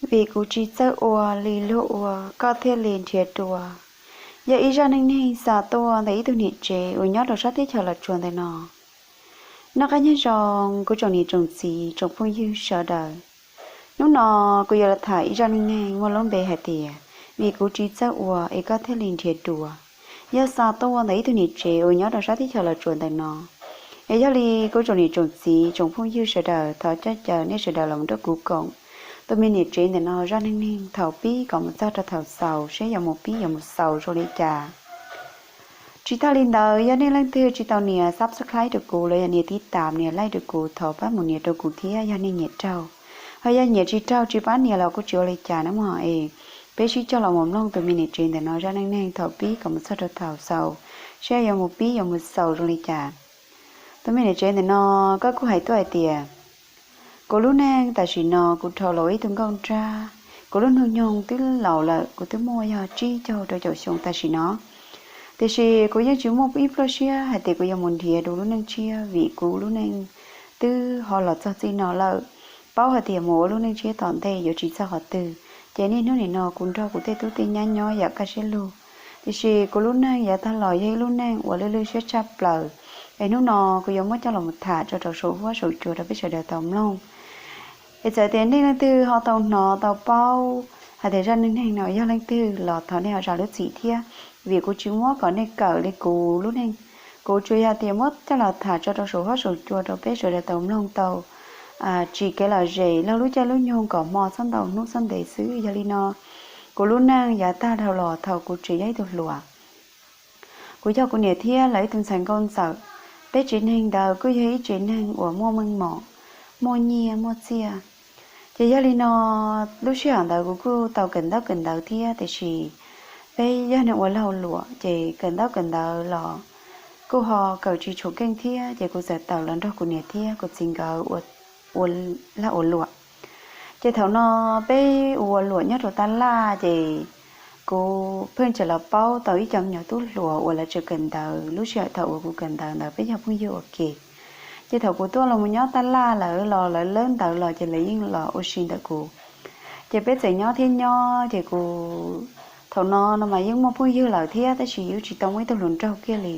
Vim kuv tsis txawj ua li luag ua, koj thiaj li nrhiav dua. Yog ib zaj neej neeg xa tuaj ntawm ib tug niam tsev uas nyob rau sab teb chaws Los Tsuas ntawm no. Noj qab nyob zoo kuv tsoom niam tsoom txiv tsoom phooj ywg sawv daws. Hnub no kuv yuav los tham ib zaj neej neeg muaj lub npe hais tias, vim kuv tsis txawj ua es koj thiaj li nrhiav dua. Yog xa tuaj ntawm ib tug niam tsev uas nyob rau sab teb chaws Los Tsuas ntawm no. Es yog li kuv tsoom niam tsoom txiv tsoom phooj ywg sawv daws, thov coj caw nej sawv daws los nrog kuv koom tus me niam tsev ntawm no zaj neej neeg thaum pib kom mus txog rau thaum xaus, seb yuav mus pib yuav mus xaus zoo li cas. Tsis tag li ntawd, yog nej leej twg tsis tau nias subscribe rau kuv los yog nias tib tam nias like rau kuv, thov pab mus nias rau kuv thiab yog nej nyiam raug. Ho yog nyiam tsis raug tsis pab nias los kuj tsis ua li cas na mog es. Peb sib coj los mus mloog tus me niam tsev ntawm no zaj neej neeg thaum pib kom mus txog rau thaum xaus, seb yuav mus pib yuav mus xaus zoo li cas. Tus me niam tsev ntawm no, koj kuj hais tuaj hais tias, kuv lub neej tam sim no kuv dhau los ua ib tug nkauj nrag. Kuv lub hnub nyoog twb laus lawm, kuv twb muaj yog tsib caug rau caum xyoo tam sim no. Tiam sis kuv yeej tsis muaj ib pluaj siab hais tias kuv yuav mus nrhiav dua lub neej tshiab, vim kuv lub neej twb ho los txog txij no lawm. Paub hais tias mus ua lub neej tshiab tom ntej yuav tsis txog qhov twg, ces niaj hnub nim no kuv nrog kuv tej tub tej nyab nyob yam kaj siab lug. Tiam sis kuv lub neej yav tag los yog ib lub neej uas lwj lwj siab tshaj plaws. Es hnub no kuv yuav muab coj los mus tham tso rau saum huab saum cua rau peb sawv daws tau mloog. Es txawm tias nej leej twg ho tau hnov tau paub hais tias zaj neej neeg no yog leej twg los thov nej ho zam lub txim thiab, vim kuv tsis muab kom nej kawm li kuv lub neej. Kuv tsuas yog tias muab coj los tham tso rau saum huab saum cua rau peb sawv daws tau mloog tau tsim kev lom zem laug lub caij lub nyoog kom hmo txhob ntau hnub txhob ntev xwb. Yog li no, kuv lub neej yav tag dhau los thaum kuv tseem yog ib tug hluas, kuv yog kuv niam thiab lawv ib tug ntxhais nkauj ntxawm. Peb tsev neeg ntawd kuj yog ib tsev neeg uas muaj meej mom, muaj nyiaj muaj txiaj. Ces yog li no, lub sij hawm ntawd kuv kuj tau kawm ntaub kawm ntawv thiab, tiam sis peb yog neeg ua lag ua luam ces kawm ntaub kawm ntawv los kuj ho kawm tsis tshua keej thiab, ces kuv txawm tawm los nrog kuv niam thiab kuv txiv nkawd ua lag ua luam. Ces thaum no peb ua ua luam nyob rau tab laj, ces kuv pheej tseem los paub tau ib co me nyuam tub hluas uas lawv tseem kawm ntawv. Lub sij hawm thaum uas kuv kawm ntawv ntawd peb yog phooj ywg ua ke. Ces thaum kuv tuaj los mus nyob tab laj lawm los lawv lawb ntawv los ces lawv yeej los ua si ntawm kuv. Ces peb txawm nyob thiab nyob, ces kuv, thaum no no mas yeej muaj phooj ywg lawm thiab, tab sis yeej tsis tau muaj ib tug hluas nraug kiag li.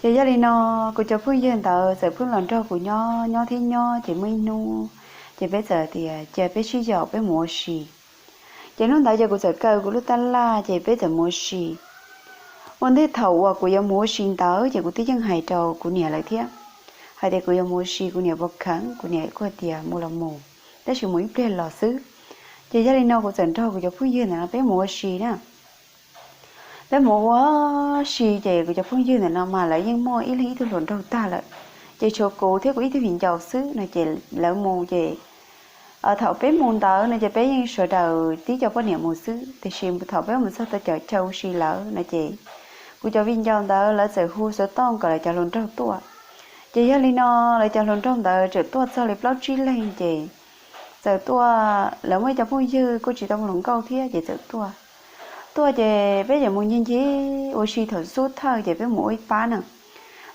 Ces yog li no, kuv cov phooj ywg ntawd txawm pheej los nrog kuv nyob nyob thiab nyob, ces muaj ib hnub ces peb txawm tias cia peb sib yaum peb mus ua si. Ces hnub ntawd ces kuv txawm kaw kuv lub tab laj ces peb txawm mus ua si. Ua ntej thaum uas kuv yuav mus ua si ntawd ces kuv twb yeej hais rau kuv niam lawv thiab, hais tias kuv yuav mus ua si, kuv niam puas kheev, kuv niam kuj tias mus los mus, tab sis mus ib pliag los xwb. Ces yog li no kuv txawm nrog kuv cov phooj ywg ntawm no peb mus ua si na. Peb mus ua si ces kuv cov phooj ywg ntawm no mas lawv yeej muaj ib leeg ib tug hluas nraug tag lawm, ces tshuav kuv thiab kuv ib tug viv ncaus xwb no ces lawv mus ces thaum peb mus ntawd no ces peb yeej sawv daws tib co poj niam mus xwb, tiam sis thaum peb mus txog tau cov chaw ua si lawm no ces kuv cov viv ncaus ntawd lawv txawm hu xov tooj kom lawv cov hluas nraug tuaj. Ces yog li no, lawv cov hluas nraug ntawd txawm tuaj txog li plaub tsib leeg ces txawm tuaj, lawv muaj ib co phooj ywg kuj tsis tau muaj hluas nkauj thiab ces txawm tuaj. Tuaj ces peb yeej mus ncig ncig ua si thaum xub thawj ces peb mus ua ib pab na.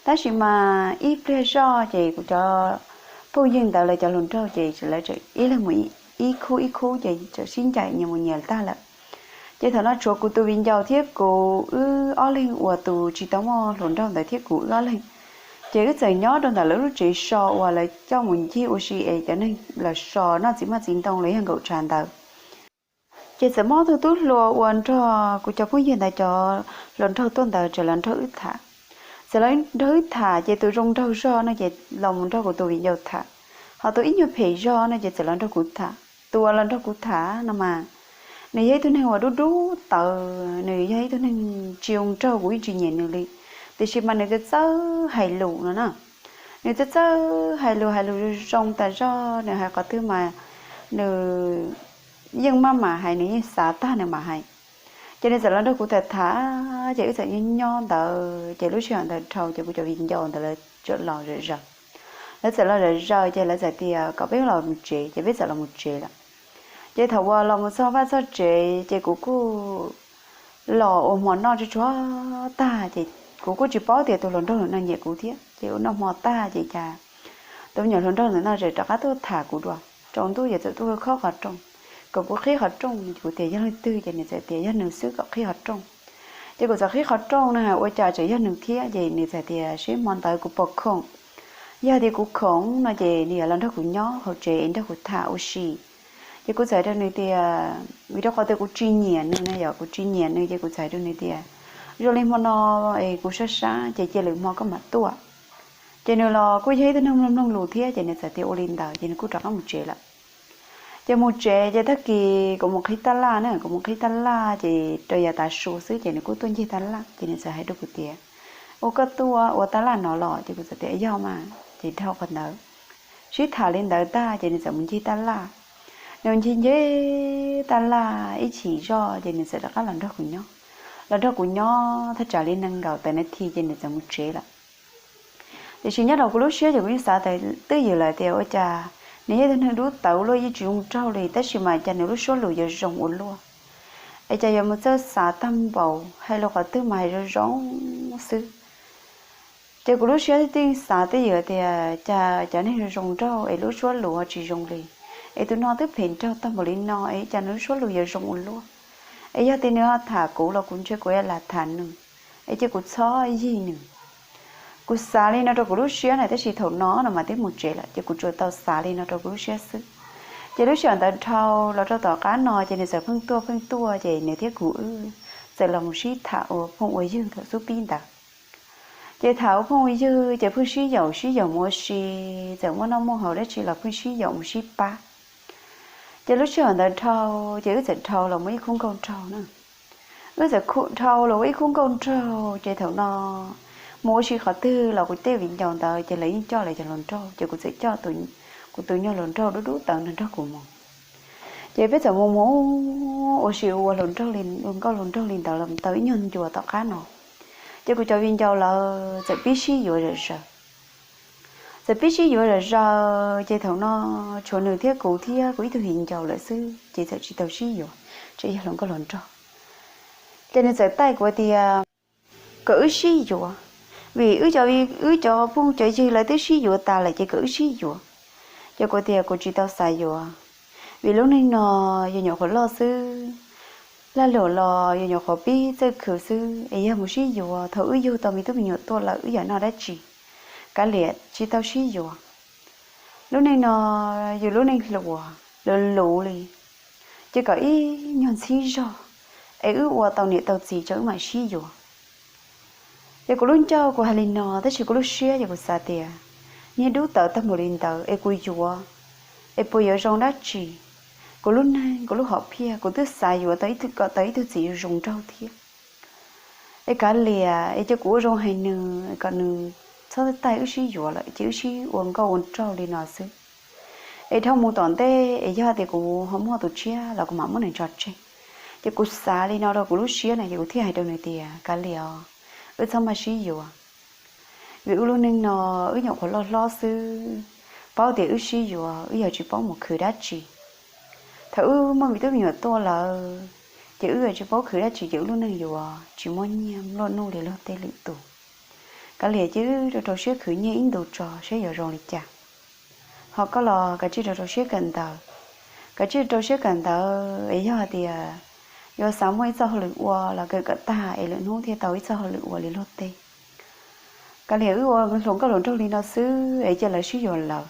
Tab sis mas ib pliag zoj ces kuv cov phooj ywg ntawd lawv cov hluas nraug ces lawv txawm ib leeg mus ib khub ib khub ces txawm sib ncaim nyias mus nyias tag lawm. Ces thaum no tshuav kuv tus viv ncaus thiab kuv wb ob leeg uas tus tsis tau muaj hluas nraug ntawd thiab kuv wb ob leeg. Ces wb txawm nyob rau ntawm lawv lub tsev so uas lawv coj mus ncig ua si es cov neeg los so noj txiv maj txiv ntoo los yog nkaum tshav ntawd. Ces txawm muaj tug tub hluas uas nrog kuv cov phooj ywg ntawd cov hluas nraug tuaj ntawd txawm los nrog wb tham. Txawm los nrog wb tham ces tus zoo nraug zog no ces los mus nrog kuv tus viv ncaus tham, ho tus ib nyuag phem zog no ces txawm los nrog kuv tham. Tus uas los nrog kuv tham no mas nws yog ib tug neeg uas dub dub tawv, nws yog ib tug neeg tsis zoo nraug, kuv yeej tsis nyiam nws li, tiam sis mas nws txawj txawj hais lus no na. Nws txawj txawj hais lus, hais lus zoo tas zog, nws hais qhov twg mas nws yeej maj mam hais, nws yeej xav tag nws mam hais. Ces nws txawm los nrog kuv tham tham, ces wb txawm nyob nyob ntawd ces lub sij hawm ntawd dhau ces kuv cov viv ncaus ntawd lawv txawm los zom zaws. Lawv txawm los zom zaws ces lawv txawm tias kom peb los mus tsev ces peb txawm los mus tsev lawm. Ces thaum uas los mus txog vaj txog tsev ces kuv kuj los ua hmo noj tsuj tsuag tag ces kuv kuj tsis paub tias tus hluas nraug no nyiam kuv thiab ces ua noj hmo tag ces cas tus me nyuam hluas nraug ntawm no txawm rov qab tuaj tham kuv dua. Tsaus ntuj ces txawm tuaj khob qhov rooj, kom kuv qhib qhov rooj. Kuv tias yog leej twg, ces nws txawm tias yog nws xwb kom qhib qhov rooj. Ces kuv txawm qhib qhov rooj na, ua cas tseem yog nws thiab, ces nws txawm tias seb hmo ntawd kuv puas khoom, yog tias kuv khoom no ces nws yuav los nrog kuv nyob hauv tsev es nrog kuv tham ua si. Ces kuv txawm hais rau nws tias, vim rau qhov tias kuv tsis nyiam nws na yom, kuv tsis nyiam nws ces kuv txawm hais rau nws tias zoo li hmo no es kuv sab sab ces cia lwm hmo koj mam tuaj. Ces nws los kuj yog ib tug neeg mloog mloog lus thiab ces nws txawm tias ua li ntawd ces nws kuj rov qab mus tsev lawm. Ces mus tsev ces tag kis kuv mus qhib taj laj na, kuv mus qhib taj laj ces rau yav tav su xwb ces nws kuj tuaj ncig taj laj ces nws txawm hais rau kuv tias, ua koj tuaj ua taj laj no los? Ces kuv txawm tias yog mas. Ces dhau qhov ntawd, sib tham li ntawd tag ces nws txawm mus ncig taj laj. Nws ncig ncig taj laj ib chim zoj ces nws txawm rov qab los nrog kuv nyob. Los nrog kuv nyob thaj tsam li nees nkaum tawm nas this ces nws txawm mus tsev lawm. Tiam sis nyob rau kuv lub siab ces kuv yeej xav tias twj ywm lawm tias ua cas nws yog tus neeg dub tawv luaj yeej tsis zoo nraug li, tab sis mas cas nws lub suab lus yuav zoo ua luaj, es cas yuav mus txawj xav tag npaum, hais lus qhov twg mas hais zoo zoo xwb. Ces kuv lub siab yeej xav twj ywm tias cas cov neeg zoo zoo nraug es lub suab lus ho tsis zoo li, es tus no twb phem nraug tag npaum li no es cas nws lub suab lus yuav zoo ua luaj. Es yog tias nws ho tham kuv los kuv ntshe kuv yuav lam tham nws, es cia kuv txhob yig nws. Kuv xav li no rau kuv lub siab na, tab sis thaum no no mas twb mus tsev lawm ces kuv tsuas tau xav li no rau kuv lub siab xwb. Ces lub sij hawm ntawd dhau los rau tom qab no ces nws txawm pheej tuaj pheej tuaj ces nws thiab kuv wb txawm los mus sib tham ua phooj ua ywg thaum xub pib ntawd. Ces tham ua phooj ua ywg ces pheej sib yaum sib yaum mus ua si, txawm muaj noj muaj haus dab tsi los pheej sib yaum mus sib pab. Ces lub sij hawm ntawd dhau, ces wb txawm dhau los muaj ib khub nkauj nraug na. Wb txawm dhau los ua ib khub nkauj nraug ces thaum no mus ua si qhov twg los kuv tej viv ncaus ntawd ces lawv yeej coj lawv cov hluas nraug, ces kuv txawm coj kuv tus nyuag hluas nraug dub dub tawv no nrog kuv mus. Ces peb txawm mus mus ua si ua hluas nraug li, ua nkauj hluas nraug li ntawd los tau ib nyuag ncua tom qab no, ces kuv cov viv ncaus lawv txawm pib sib yuav zom zaws. Txawm pib sib yuav zom zaws ces thaum no tshuav nws thiab kuv thiab kuv ib tug viv ncaus lawm xwb ces txawm tsis tau sib yuav, tseem yog hluas nkauj hluas nraug. Ces nws txawm taij kuv tias kom wb sib yuav, vim wb cov, wb cov phooj cov ywg lawv twb sib yuav tas lawm ces kom wb sib yuav. Ces kuv tias kuv tsis tau xav yuav, vim lub neej no yus nyuam qhuav loj xwb, lag luam los yus nyuam qhuav pib txawj khwv xwb es yog mus sib yuav thaum wb yug tau me tub me nyuam tuaj lawm wb yuav noj dab tsi? Kav liam tsis tau sib yuav. Lub neej no yus lub neej hluas luv luv li, ces kom ib nyuag ntxhib zog es wb ua tau niam tau txiv tso wb mam sib yuav. Ces kuv lub ncauj kuv hais li no tab sis kuv lub siab ces kuv xav tias niag dub tawv tag npaum li ntawd es kuv yuav es puas yuav zoo dab tsi? Kuv lub neej kuv lub hom phiaj kuv twb xav yuav tau ib tug, kom tau ib tug txiv zoo zoo nraug thiab. Es kav liam es cia kuv ua zoo hais nws kom nws txhob taij wb sib yuav lawm ces wb sib ua nkauj ua nraug li no xwb. Es dhau mus tom ntej es yog tias kuv ho muaj tus tshiab los kuv mam muab nws tso tseg. Ces kuv xav li no rau kuv lub siab na ces kuv thiaj hais rau nws tias kav liam os, wb txhob maj sib yuav. Vim wb lub neej no wb nyuam qhuav loj hlob xwb, paub tias wb sib yuav wb yog tsis paub mus khwv dab tsi. Thaum wb muaj me tub me nyuam tuaj lawm ces wb yuav tsis paub khwv dab tsi ces wb lub neej yuav tsis muaj nyiaj nplua nuj li luag tej lwm tus. Kav liam cia wb rau rau siab khwv nyiaj ib ntus tso saib yuav zoo li cas. Ho koj los kav tsij rau rau siab kawm ntawv, kav tsij rau siab kawm ntawv es yog hais tias yuav xav muaj ib txoj hauj lwm ua los kawm kom tag es lwm hnub thiaj tau ib txoj hauj lwm ua li luag tej. Kav liam wb ua hluas nkauj hluas nraug li no xwb es cia lawv sib yuav lawv.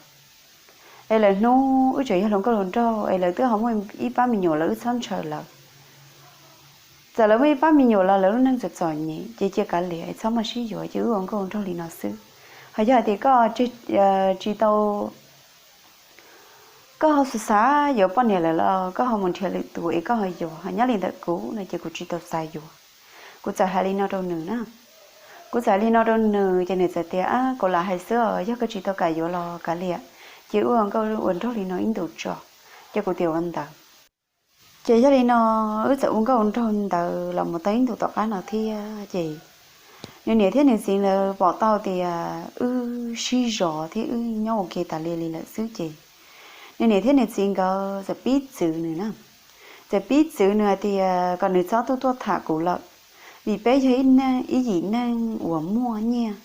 Es lawm hnub wb tseem yog hluas nkauj hluas nraug es lawv twb ho muaj ib pab me nyuam lawm wb txhob ntshaw lawv. Txawm lawv muaj ib pab me nyuam los lawv lub neej txom txom nyem ces cia kav liam es txhob maj sib yuav ces wb ua nkauj ua nraug li no xwb. Ho yog hais tias koj tsis tau, koj ho xav xav yuav poj niam lawm los koj ho mus nrhiav lwm tus es koj ho yuav, ho nyob li ntawm kuv no ces kuv tsis tau xav yuav. Kuv txawm hais li no rau nws na. Kuv txawm hais li no rau nws ces nws txawm tias, kuv lam hais xwb os, yog koj tsis tau kam yuav los kav liam, ces wb ua nkauj ua nraug li no ib ntus tso. Ces kuv tias ua ntawd. Ces yog li no wb txawm ua nkauj ua nraug ntawd los mus tau ib ntus tom qab no thiab ces nws niam thiab nws txiv lawv pom tau tias wb sib zov thiab wb nyob ua ke tas li li lawm xwb ces nws niam thiab nws txiv nkawd txawm pib txwv nws na. Txawm pib txwv nws hais tias kom nws txhob tuaj tuaj tham kuv lawm, vim peb yog ib yim neej uas muaj nyiaj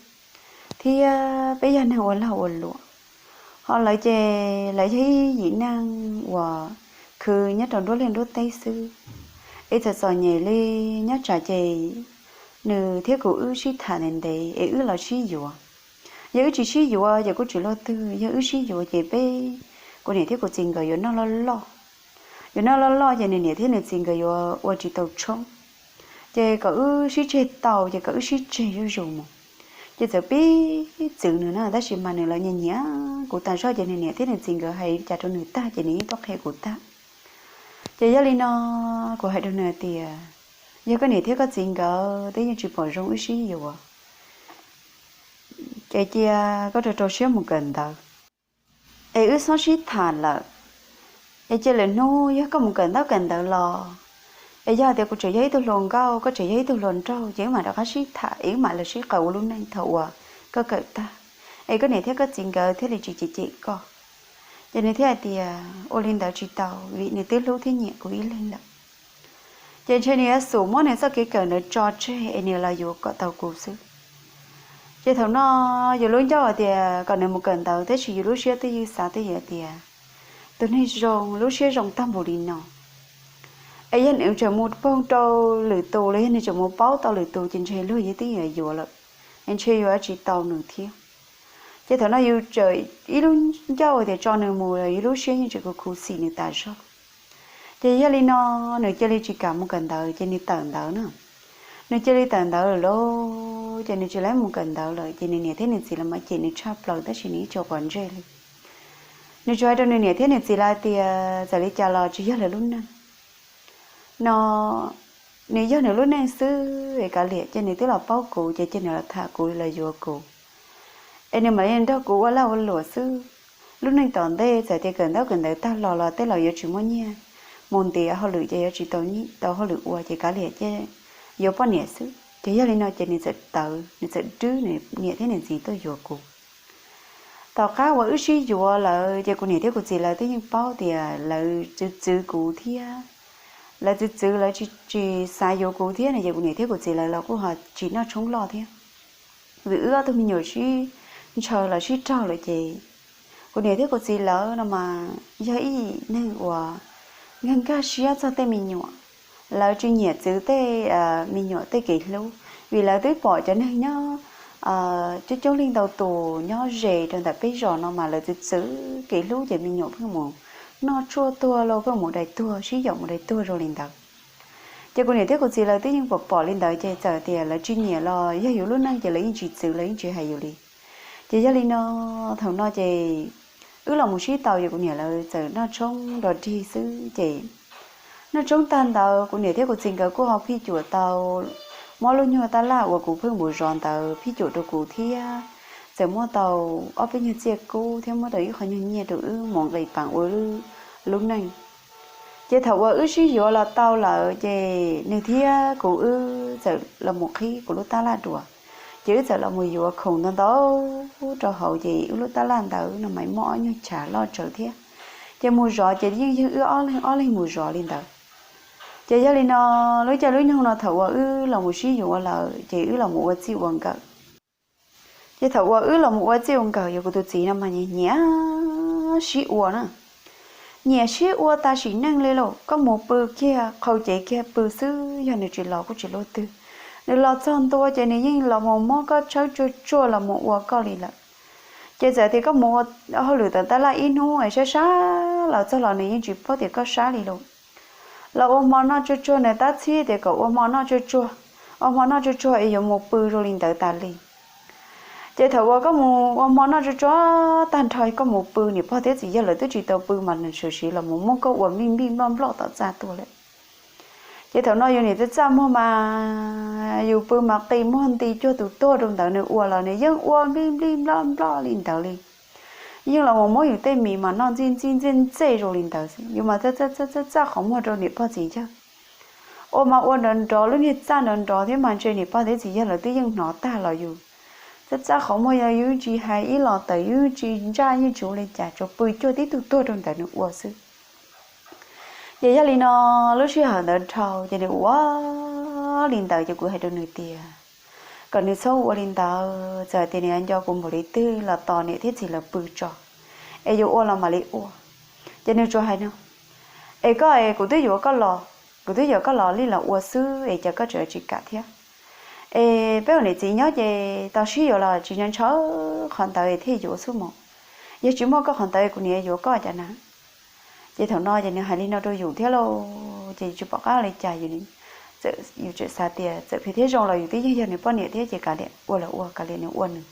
thiab peb yog neeg ua lag ua luam. Ho lawv ces lawv yog ib yim neej uas khwv nyob rau nruab liaj nruab teb xwb. Es txawm txom nyem li nyob tsam ces nws thiab kuv wb sib tham ntev ntev es wb los sib yuav. Yog wb tsis sib yuav ces kuj tsis luaj twg, yog wb sib yuav ces peb, kuv niam thiab kuv txiv nkawd yuav noj loj loj. Yuav noj loj loj ces nws niam thiab nws txiv nkawd yuav ua tsis tau tshoob, ces kom wb sib tseg tau ces kom wb sib tseg zuj zus mus. Ces txawm pib txwv nws na, tab sis mas nws los nyiam nyiam kuv tas zog, ces nws niam thiab nws txiv nkawd hais cas rau nws tag ces nws yeej tuaj qhia kuv tag. Ces yog li no, kuv hais rau nws tias, yog koj niam thiab koj txiv nkawd twb yeej tsis pom zoo wb sib yuav, ces cia koj rau rau siab mus kawm ntawv, es wb txhob sib tham lawm. Es cia lwm hnub yog koj mus kawm ntaub kawm ntawv los, es yog tias kuv tseem yog ib tug hluas nkauj, koj tseem yog ib tug hluas nraug, ces wb mam rov qab sib tham es wb mam li sib qawm ua lub neej thaum uas koj kawm tag, es koj niam thiab koj txiv nkawd thiaj li tsis cem cem koj. Ces nws thiaj hais tias ua li ntawd tsis tau, vim nws twb hlub thiab nyiam kuv ib leeg lawm. Ces ntshe nws yuav xum muab nws txoj kev kawm ntawd tso tseg es nws los yuav kom tau kuv xwb. Ces thaum no yus lub ncauj hais tias kom nws mus kawm ntawv, tab sis yus lub siab twb ywj xav twb ywj tias, tus neeg zoo lub siab zoo tag npaum li no, es yog nws tseem mus poob rau lwm tus los yog nws tseem mus paub tau lwm tus ces ntshe luag yeej twb yuav yuav lawm, es ntshe yuav tsis tau nws thiab. Ces thaum no yus tseem ib lub ncauj tias tso nws mus, yus lub siab yeej tseem khuv khuv xim nws tas zog. Ces yog li no, nws cia li tsis kam mus kawm ntawv ces nws tawm ntawv na. Nws cia li tawm ntawv lawm lauj, ces nws tsis lam mus kawm ntawv lawm ces nws niam thiab nws txiv los mas cem nws tshaj plaws tab sis nws yeej tsis quav ntsej li. Nws tsuas hais rau nws niam thiab nws txiv lawv tias txawm li cas los tsis yog lawv lub neej no, nws yog nws lub neej xwb es kav liam, cia nws twb los paub kuv ces cia nws los tham kuv los yuav kuv, es nws mam li nrog kuv ua lag ua luam xwb. Lub neej tom ntej txawm tias kawm ntaub kawm ntawv tag los los tej laus yuav tsis muaj nyiaj mus ntiav hauj lwm ces yuav tsis tau nyiaj tau hauj lwm ua ces kav liam cia yuav poj niam xwb. Ces yog li no ces nws txawm tawv, nws txawm rub nws niam thiab nws txiv tuaj yuav kuv. Tom qab uas wb sib yuav lawm ces kuv niam thiab kuv txiv lawv twb yeej paub tias lawv txwv txwv kuv thiab, lawv txwv txwv lawv tsis xav yuav kuv thiab no ces kuv niam thiab kuv txiv lawv los kuj ho tsis noj tshoob loj thiab. Vim wb ob tug me nyuam sib ntshaw los sib raug lawm ces kuv niam thiab kuv txiv lawv no mas yog ib neeg uas nkag nkag siab txog tej me nyuam, lawv tsis nyiam txwv tej me nyuam tej kev hlub, vim lawv twb pom cov neeg nyob coob coob leej ntau tus nyob ze rau ntawm peb zos no mas lawv txwv txwv kev hlub ces me nyuam pheej mus noj tshuaj tuag los pheej mus dai tuag sib yaum mus dai tuag zoo li ntawd. Ces kuv niam thiab kuv txiv lawv twb yeej pom pom li ntawd ces txawm tias lawv tsis nyiam los yog yus lub neej ces lawv yeej tsis txwv lawv yeej tsis hais yus li. Ces yog li no, thaum no ces wb los mus sib tau ces kuv niam lawv txawm noj tshoob nrog dig xwb ces noj tshoob tag ntawd kuv niam thiab kuv txiv nkawd kuj ho phij cuam tau, muab lub nyuag tab laj uas kuv pheej mus zov ntawd phij cuam rau kuv thiab, txawm muab tau ob peb nyuag txiaj kub thiab muab tau ib qho nyuag nyiaj rau wb mus nqis paas ua lub neej. Ces thaum uas wb sib yuav los tau lawm ces nws thiab kuv wb txawm los mus qhib kuv lub tab laj dua, ces wb txawm los mus yuav khoom ntau ntau rau hauv ces wb lub tab laj ntawd no mas muaj ob nyuag chav loj tsawv thiab. Ces mus zov ces yeej yog wb ob leeg ob leeg mus zov li ntawd. Ces yog li no, lub caij lub nyoog no thaum uas wb los mus sib yuav lawm ces wb los mus ua txij ua nkawm. Ces thaum uas wb los mus ua txij ua nkawm, yog kuv tus txiv no mas nyiam sib ua na, nyiam sib ua tas sim neej li lauj. Koj mus pw kiag qhau cev kiag pw xwb, yog nws tsis los kuj tsis luaj twg. Nws los txog ntua ces nws yeej los mus muab koj tshawb tsuag tsuag los mus ua koj li lawm. Ces txawm tias koj mus ua hauj lwm tom tab laj ib hnub es sab sab los txog los nws yeej tsis paub tias koj sab li lauj. Los ua hmo noj tsuag tsuag, nws tab txhib tias kom ua hmo noj tsuag tsuag, ua hmo noj tsuag tsuag es yuav mus pw zoo li ntawd tas li. Ces thaum uas koj mus ua hmo noj tsuag tsuag tag nrho koj mus pw, niam pog thiab txiv yawg lawv twb tsis tau pw mas nws sawv siv los mus muab koj ua nplij nplij nploj nploj tom txaj tuaj lawm. Ces thaum no yus niam txaj txaj muag mas yus pw mas qi muag nti cuag tus tuag rau ntawd, nws ua los nws yeej ua nplij nplij nploj nploj li ntawd li. Yeej los mus muab yus tej mis mas noj ntxij ntxij ntxej ntxej zoo li ntawd xwb, yus mas txaj txaj qhov muag rau niam pog txiv yawg. Ua mas ua nrov nrov, lub niag txaj nrov nrov thiab mas ntshe niam pog thiab txiv yawg lawv twb yeej hnov tag los yus txaj txaj qhov muag, yog yus tsis hais ib los tawm, yus tsis ntsaj yeej tsis ua li cas, tsuas pw cuag tib tug tuag rau ntawd nws ua xwb. Ces yog li no, lub sij hawm ntawd dhau ces nws ua li ntawd ces kuv hais rau nws tias kom nws txhob ua li ntawd, txawm tias nws nco kuv npaum li twg los tos niam thiab txiv lawv pw tso, es yuav ua los mam li ua. Ces nws tsuas hais no, Es koj es kuv twb yuav koj los, kuv twb yuav koj los li los ua xwb es cas koj tseem tsis kam thiab? Es peb ua niam txiv nyob ces tau sib yuav los tsis ntshaw qhov ntawd thiaj yuav xwb mas. Yog tsis muaj koj qhov ntawd kuv niam yuav koj cas na? Ces thaum no ces nws hais li no rau yus thiab lauj, ces tsis pom qab li cas, yus tseem xav tias txawm phem thiab zoo los yus twb yeej yog nws poj niam thiab ces kav liam ua los ua, kav liam nws ua nws.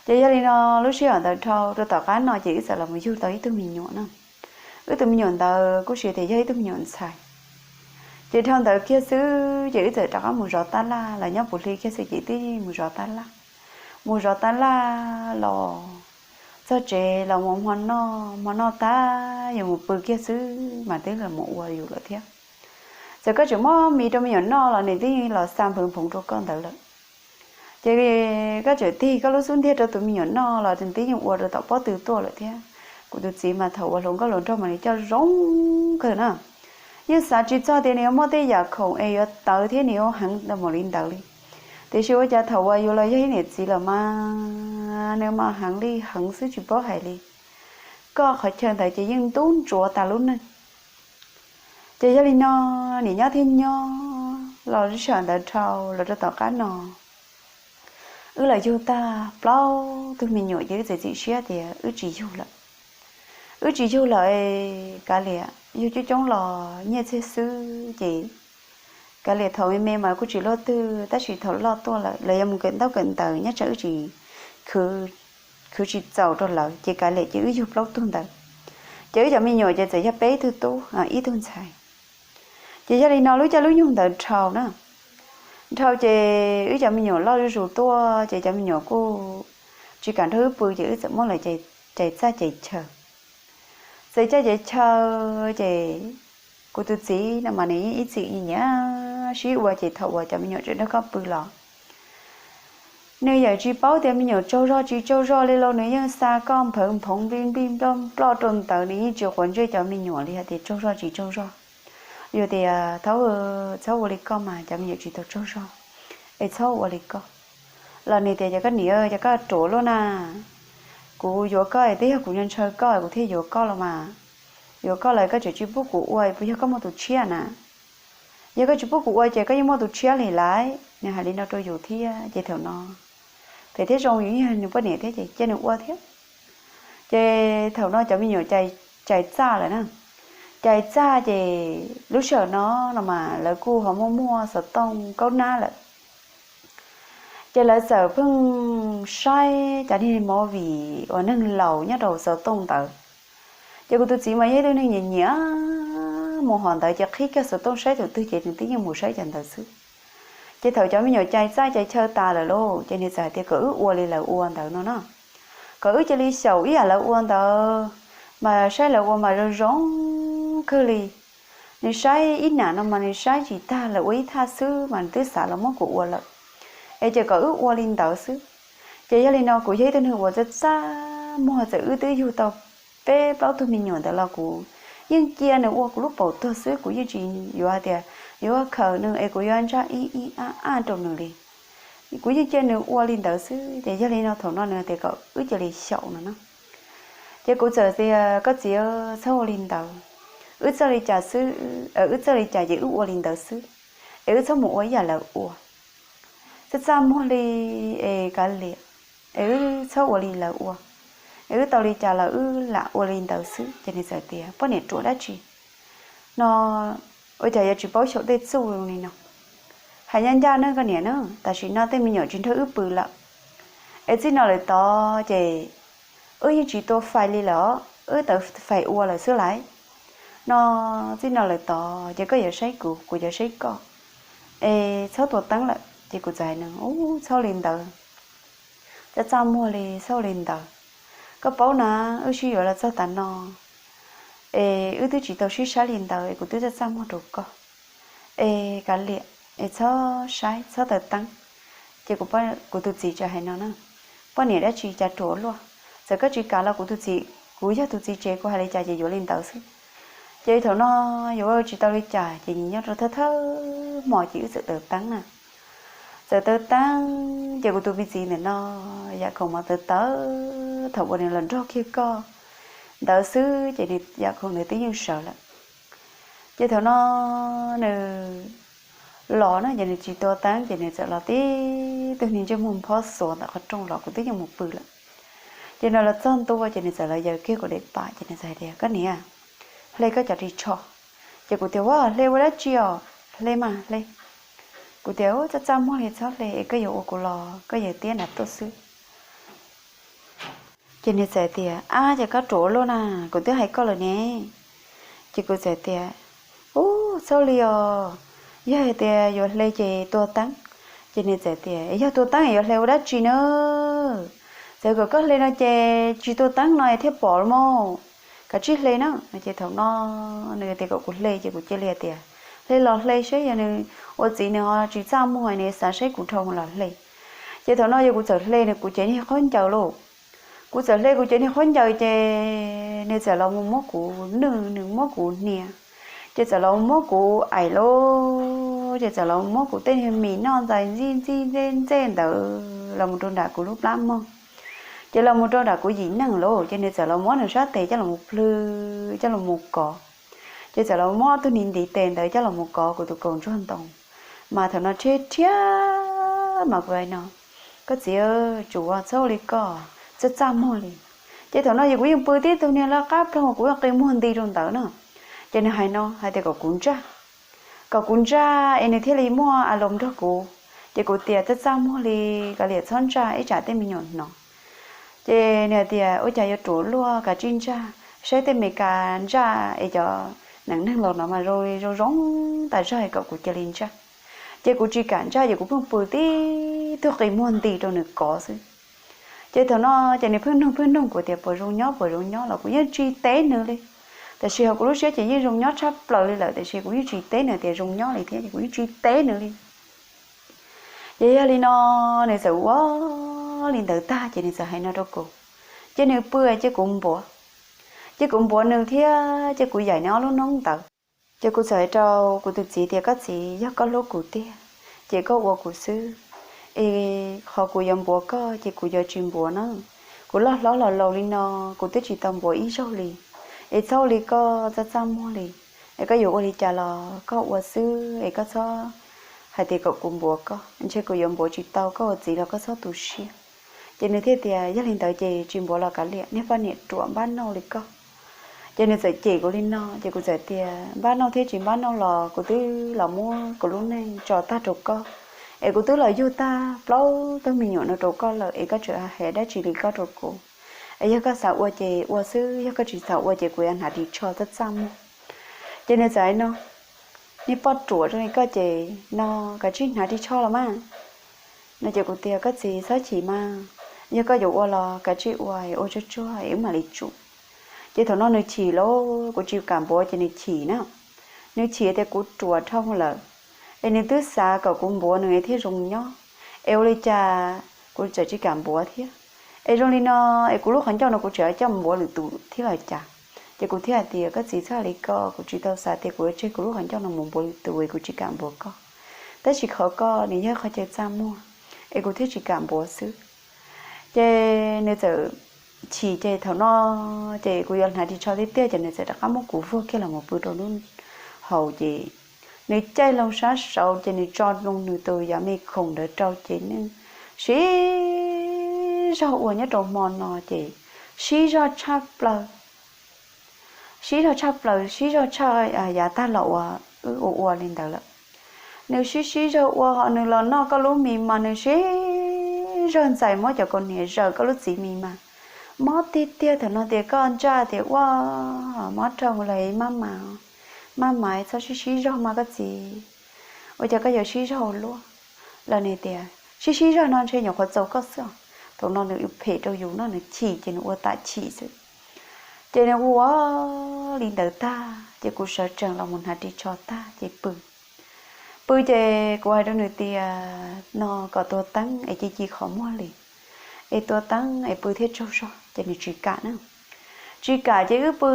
Ces yog li no, lub sij hawm ntawd dhau rau tom qab no ces wb txawm los mus yug tau ib tug me nyuam na. Wb tus me nyuam ntawd kuj siv tias yog ib tug me nyuam ntxhais. Ces dhau ntawd kiag xwb ces wb txawm rov qab mus zov tab laj los nyob puv hli kiag xwb ces twb mus zov tab laj. Mus zov tab laj los txog tsev los mus hmo noj, hmo noj tag yuav mus pw kiag xwb mas twb los mus ua yus lawm thiab. Txawm koj tseem muab mis rau me nyuam noj los nws twb los xa nphawv nphoov rau koj ntawd lawm. Ces koj tseem tig koj lub xub ntiag rau tus me nyuam noj los nws twb yeej ua rau tom pob tw tuaj lawm thiab. Kuv tus txiv mas thaum uas hluas nkauj hluas nraug mas nws coj zoo kawg na. Yeej xav tsis txog tias nws yuav muaj tej yam khoom es yuav tawv thiab nws yuav heev mus li ntawd li. Tiam sis ua cas thaum uas yus los yog ib niam txiv lawm mas nws mas heev li heev xwb tsis paub hais li. Koj qhov chaw ntawd ces yeej ntub ntsuav tas lub neej. Ces yog li no, nim nyob thiab nyob los lub sij hawm ntawd dhau los rau tom qab no, wb los yug tag plaub tug me nyuam ces wb txiav txim siab tias wb tsis yug lawm. Wb tsis yug lawm, kav liam, yug coob coob los nyiaj txiag xwb ces kav liam, thaum me me mas kuj tsis luaj twg, tab sis thaum loj tuaj lawm los yuav mus kawm ntaub kawm ntawv nyob tsam wb tsis khwv tsis txaus rau lawv ces kav liam ces wb yug plaub tug ntawd. Ces wb cov me nyuam ces txawm yog peb tug tub ib tug ntxhais. Ces yog li no lub caij lub nyoog ntawd dhau na, dhau ces wb cov me nyuam loj zuj zus tuaj ces cov me nyuam kuj tsis kam nrog wb pw ces wb txawm muab lawv cais txaj cais chaw. Txawm caj ces chaw ces kuv tus txiv no mas nws yeej ib txwm nyiam sib ua ces thaum uas cov me nyuam tseem nrog koj pw los nws yeej tsis paub tias me nyuam tsaug zog tsis tsaug zog li los nws yeej xa koj nphawv nphoov nplij nplij nploj nploj rau ntawd, nws yeej tsis quav ntsej cov me nyuam li hais tias tsaug zog tsis tsaug zog. Yog tias thaub, txhob ua li koj mas cov me nyuam tsis tau tsaug zog, es txhob ua li koj. Los nws tias cov koj niam, cov koj ruam luaj na, kuv yuav koj es twb yog kuv ntshaw koj kuv thiaj yuav koj los mas. Yuav koj lawm koj tseem tsis pub kuv ua puas yog koj muaj tus tshiab na? Yog koj tsis pub kuv ua ces koj yeej muaj tus tshiab li lawm. Nws hais li no rau yus thiab ces thaum no phem thiab zoo yus yog nws poj niam thiab ces cia nws ua thiab. Ces thaum no cov me nyuam cais txaj lawm na, cais txaj ces lub sij hawm no no mas lawv kuj ho muaj muaj xov tooj kaub nab lawm. Ces lawv txawm pheej saib cov niag movie uas neeg laus nyob rau xov tooj ntawd. Ces kuv tus txiv mas yog ib tug neeg nyiam nyiam mus hom ntawd ces qhib kiag xov tooj saib thaum twg ces nws twb yeej mus saib cov ntawd xwb. Ces thaum cov me nyuam cais txaj cais chaw tas lawm lauj ces nws txawm hais tias kom wb ua li lawv ua ntawd no no, kom wb cia li xyaum ib yam lawv ua ntawd, mas saib lawv ua mas zoo zoo kawg li. Nws saib ib nam no mas nws saib tsis tag, lawv ua ib thaj xwb mas nws twb xav los muab kuv ua lawm, es ces kom wb ua li ntawd xwb. Ces yog li no kuv yog ib tug neeg uas txaj txaj muag, txawm wb twb yug tau peb plaub tug me nyuam ntawd los kuv yeej cia nws ua kuv lub paum tuag xwb, kuv yeej tsis yuav hais tias yuav khaws nws es kuv yuav ntsaj ib ib ab ab rau nws li. Kuv yeej cia nws ua li ntawd xwb, ces yog li no thaum no nws tias kom wb cia li xyaum no no. Ces kuv txawm tias koj txiv, txhob ua li ntawd, wb txawj li cas xwb, wb txawj li cas ces wb ua li ntawd xwb, es wb txhob mus ua ib yam lawv ua. Txaj txaj muag li, es kav liam, es wb txhob ua li lawv ua, es wb tau li cas los wb lam ua li ntawd xwb. Ces nws txawm tias poj niam ruam dab tsi no, ua cas yuav tsis paub xyaum tej txuj li no. Hais ncaj ncaj nawb koj niam na, tam sim no tej me nyuam tsis nrog wb pw lawm, es txij no lawm tod ces wb yeej tsis tua fais li lawm, wb tawv fais ua lawm xwb laiv. No txij no lawm tod ces koj yuav saib kuv, kuv yuav saib koj, es txhob tua teeb lawm. Ces kuv txawm hais nws, ub, txhob li ntawd, txaj txaj muag li, txhob li ntawd. Koj paub na, wb sib yuav los txog tav no es wb twb tsis tau sib saib li ntawd es kuv twb txaj txaj muag rau koj, es kav liam, es txhob saib, txhob taws teeb. Ces kuv tus txiv txawm hais no na, poj niam dab tsi cas ruam luaj, txawm koj tsis kam los kuv tus txiv, kuv yog tus txiv tsev kuv hais li cas ces yuav li ntawd xwb. Ces thaum no yuav tsis tau li cas ces nyob rau thawj thawj hmo ces wb txawm taws teeb na. Txawm taws teeb ces kuv tus me txiv ntawm no yam khoom mas taws taws thaum uas nws los nrog kiag koj ntawd xwb ces nws yam khoom ntawd twb yeej sawv lawm. Ces thaum no nws los na ces nws tsis tua teeb ces nws txawm los tib tug niag ntsej muag phob xuav ntawm qhov rooj los kuv twb yeej mus pw lawm. Ces nws los txog ntua ces nws txawm los yaws kiag kuv daim pam ces nws txawm hais tias, Koj niam, hle koj cov ris tsho. Ces kuv tias, Ua, hle ua dab tsi os? Hle mas hle. Kuv tias, Txaj txaj muag li, txhob hle es koj yuav ua kuv los koj yawm tiab nram tuaj xwb. Ces nws txawm tias, Ab, ces koj ruam ua luaj na, kuv twb hais koj lawm ne. Ces kuv txawm tias, Ub, txhob li os, yog hais tias yuav hle ces tua teeb. Ces nws txawm tias, Yog tua teeb yuav hle ua dab tsi na? Txawm kom koj hle no ces tsis tua teeb no thiaj pom los mas, kav tsij hle na. Ces thaum no nws tias kom kuv hle ces kuv cia li hais tias, Hle los hle seb, yog nws ua txiv nws ho tsis txaj muag nws xav saib kuv dhau los hle. Ces thaum no yog kuv txawm hle nws kuv cev niag khaub ncaws lauj. Kuv txawm hle kuv cev niag khaub ncaws ces nws txawm los mus muab kuv nwj, nws muab kuv hnia. Ces txawm los muab kuv aim lauj, ces txawm los muab kuv tej niag mis noj ntxais ntxij ntxij ntxej ntxej ntawd los mus rau nram kuv lub plab mog. Ces los mus rau nram kuv yim neej lauj, ces nws txawm los muab nws sab tes coj los mus plhws coj los mus kov. Ces txawm los muab ob tug niag ntiv tes ntawd coj los mus kov kuv tus kaus ntsuag ntoo. Mas thaum no rhiab rhiab mas kuv hais no, Koj txiv, tsuas txhob ua li koj, txaj txaj muag li. Ces thaum no yog kuv yeej pw tib tug niag laj qab ploog kuv yeej qi muag nti rau ntawd no. Ces nws hais no hais tias kom kuv ntsaj, kom kuv ntsaj es nws thiaj li muaj a loos nrog kuv. Ces kuv tias, Txaj txaj muag li, kav liam txhob ntsaj ib tsam tej me nyuam hnov. Ces nws hais tias, Ua cas yuav ruam luaj, kav tsij ntsaj, saib tej Meskas ntsaj es cov neeg los no mas zoo zoo tas zog es kom kuv cia li ntsaj. Ces kuv tsis kam ntsaj ces kuv pheej pw tib tug qi muag nti rau nws kov xwb. Ces thaum no ces nws pheej nug pheej nug kuv tias puas zoo nyob puas zoo nyob los kuv yeej tsis teb nws li. Tab sis ho kuv lub siab ces yeej zoo nyob tshaj plaws li lawm, tab sis kuv yeej tsis teb nws tias zoo nyob li thiab ces kuv yeej tsis teb nws li. Ces yog li no nws txawm ua li ntawd tag ces nws txawm hais no rau kuv, ces nws pw ces kuv npuav, ces kuv npuav nws thiab ces kuv yaim nws ob lub noob ntawd. Ces kuv txawm hais rau kuv tus txiv tias, Koj txiv, yog koj hlub kuv tiag ces koj ua kuv xwb, es qhov kuv yuav npuav koj ces kuv yuav tsis npuav na. Kuv loj hlob los laus li no, kuv twb tsis tau npuav ib zaug li, es txhob ua li koj txaj txaj muag li, es koj yuav ua li cas los koj ua xwb es koj txhob hais tias kom kuv npuav koj, ntshe kuv yuav npuav tsis tau koj ua txiv los koj txhob tu siab. Ces nws thiaj tias, Yog li ntawd ces tsis npuav los kav liam, niag poj niam ruam npab nauj li koj. Ces nws txawm cem kuv li no ces kuv txawm tias, Npab nauj thiab tsis npab nauj los kuv twb los muab kuv lub neej tso tag rau koj, es kuv twb los yug tag plaub tug me nyuam no rau koj lawm es koj tseem hais dab tsi li koj rau kuv. Es yog koj xav ua ces ua xwb, yog koj tsis xav ua ces kuv yuav hnav ris tsho txaj txaj muag. Ces nws txawm hais no, Niag poj ruam zoo li koj ces no, kav tsij hnav ris tsho los mas. No ces kuv tias, Koj txiv txhob chim mas, yog koj yuav ua los kav tsij ua, ua tsuag tsuag es wb mam li tsum. Ces thaum no nws chim lauj, kuv tsis kam npuav ces nws chim na. Nws chim tias kuv ruam dhau lawm, es nws twb xav kom kuv npuav nws thiaj zoo nyob, es ua li cas kuv txawm tsis kam npuav thiab. Es zoo li no, es kuv lub qhov ncauj no kuv tseem coj npuav lwm tus thiab los cas? Ces kuv thiaj hais tias, Koj txiv txhob li ko, kuv tsis tau xav tias kuv yuav tseg kuv lub qhov ncauj no mus npuav lwm tus es kuv tsis kam npuav koj. Tab sis qhov koj nws yog qhov chaw txaj muag, es kuv thiaj tsis kam npuav xwb. Ces nws txawm chim ces thaum no ces kuv yuav hnav ris tsho tiag tiag ces nws txawm rov qab muab kuv vuag kiag los mus pw rau lub hauv ces nws caij loo sab saud ces nws tso loo nws tus yov me khoom ntawd rau ces nws sib zog ua nyob rau hmo no ces sib zog tshaj plaws, sib zog tshaj plaws, sib zog tshaj yav tag los uas wb ua ua li ntawd lawm. Nws sib sib zog ua ho nws los noj koj lub mis mas nws sib zog ntxais muab cov kaus hniav zaws koj lub txiv mis mas mob tiag tiag. Thaum no tias koj ntsaj tias ua mob rau los maj mas, maj mas txhob sib sib zog mas koj txiv, ua cas koj yuav sib zog ua luaj? Los nws tias sib sib zog no ntshe nyuam qhuav txaus koj xwb os. Thaum no nws phem rau yus no nws chim ces nws ua tam chim xwb. Ces nws ua li ntawd tag ces kuv sawv tsees los mus hnav ris tsho tag ces pw. Pw ces kuv hais rau nws tias no kom tua teeb es cia ci qhov muag li, es tua teeb es pw thiaj tsaug zog ces nws tsis kam na. Tsis kam ces wb pw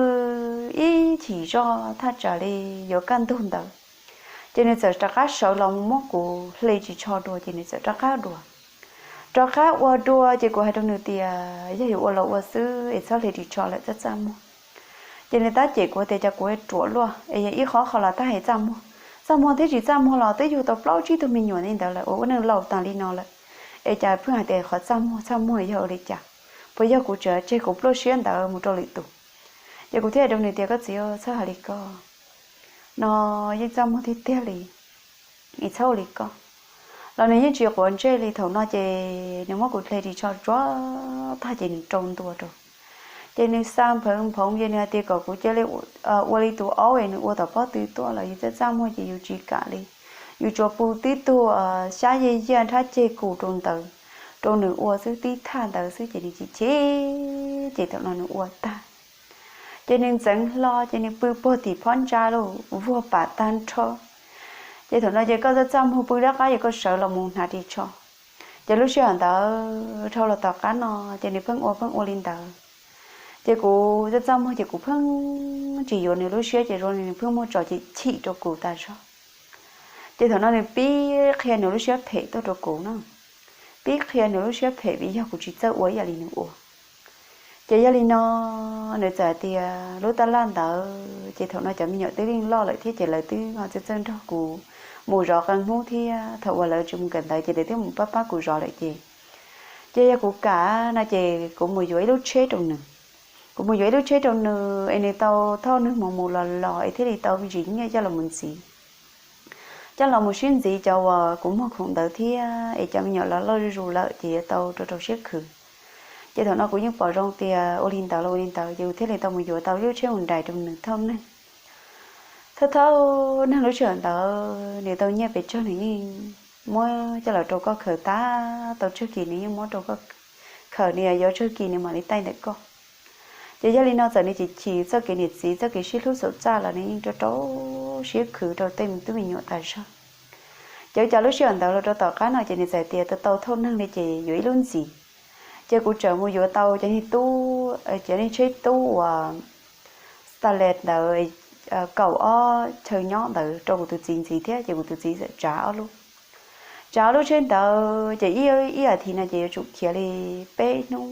ib chim zoj thaj tsam li yuav kaj ntug ntawd, ces nws txawm rov qab sawv los mus muab kuv hle ris tsho dua ces nws txawm rov qab dua. Rov qab ua dua ces kuv hais rau nws tias yog yuav ua los ua xwb es txhob hle ris tsho lawm txaj txaj muag. Ces nws tab cem kuv tias cas kuv ruam luaj es yog ib qho qhov los tab hais txaj muag, txaj muag thiab tsis txaj muag los twb yug tau plaub tsib tug me nyuam li ntawd lawm uas ua neej laus tas li no lawm, es cas pheej hais tias qhov txaj muag txaj muag yog ua li cas, puas yog kuv tseem tseg kuv pluaj siab ntawd mus rau lwm tus. Ces kuv thiaj hais rau nws tias koj txiv, txhob hais li ko, no yeej txaj muag tiag tiag li, es txhob ua li ko. Los nws yeej tsis quav ntsej li. Thaum no ces nws muab kuv hle ris tsho tsuav tag ces nws rau ntua rau. Ces nws xa nphawv nphoov ces nws hais tias kom kuv cia li ua li tus aub es nws ua tom pob tw tuaj los yus txaj txaj muag ces yus tsis kam li. Yus tsuas pw tib tug xyab yaj yaj nrhab ceg kus rau ntawd rau nws ua xwb, tib thaj ntawd xwb ces nws chim chim, ces thaum no nws ua tag ces nws ntxeev hlo ces nws pw puag tim phab ntsa lawm vuag pam tag nrho. Ces thaum no ces koj txaj txaj muag pw dab qab ces koj sawv los mus hnav ris tsho. Ces lub sij hawm ntawd dhau los tom qab no ces nws pheej ua pheej ua li ntawd. Ces kuv txaj txaj muag ces kuv pheej tsis yuav nws lub siab ces zoo li nws pheej muaj tso chim chim rau kuv tas zog. Ces thaum no nws pib qhia nws lub siab phem tuaj rau kuv no, pib qhia nws lub siab phem vim yog kuv tsis txawj ua ib yam li nws ua. Ces yog li no nws txawm hais tias lub taj laj ntawd ces thaum no cov me nyuam twb yeej loj lawm thiab ces lawv twb ho txawj txawj nrog kuv mus zov qee hnub thiab thaum uas lawv tsis mus kawm ntawv ces lawv twb mus pab pab kuv zov lawm ces, ces yog kuv kam no ces kuv mus yuav ib lub tsheb rau nws. Kuv mus yuav ib lub tsheb rau nws es nws tau thauj nws mus mus los los es thiaj li tau me ntsis nyiaj coj los mus ntxiv, coj los mus sib ntxiv cov uas kuv muag khoom ntawd thiab es cov me nyuam los loj zuj zus lawm ces yuav tau rau rau siab khwv. Ces thaum no kuv yeej pom zoo tias ua li ntawd los ua li ntawd ces kuv thiaj li tau mus yuav tau ib lub tsheb Hyundai rau nws thauj neeg. Thauj thauj neeg lub sij hawm ntawd nws tau nyiaj pes tsawg nws yeej muab coj los rau koj khaws tag, tau tsawg kis nws yeej muab rau koj khaws, nws yuav tsawg kis nws mam li taij ntawm koj. Ces yog li no txawm nws chim chim txoj kev niam txiv txoj kev sib hlub xaum txaj los nws yeej rau rau siab khwv rau tej me tub me nyuam tas zog. Ces ua cas lub sij hawm ntawd los rau tom qab no ces nws txawm tias tau tau thauj neeg li ces yuav ib lub ntxiv. Ces kuv txawm mus yuav tau cov niag tub, cov niag tsheb tub uas Starlet ntawd kaum ob chaw nyob ntawd rau kuv tus txiv ntxiv thiab ces kuv tus txiv txawm tsav ob lub, tsav ob lub tsheb ntawd ces ib, ib as thiv no ces yuav tsum khiav li peb hnub,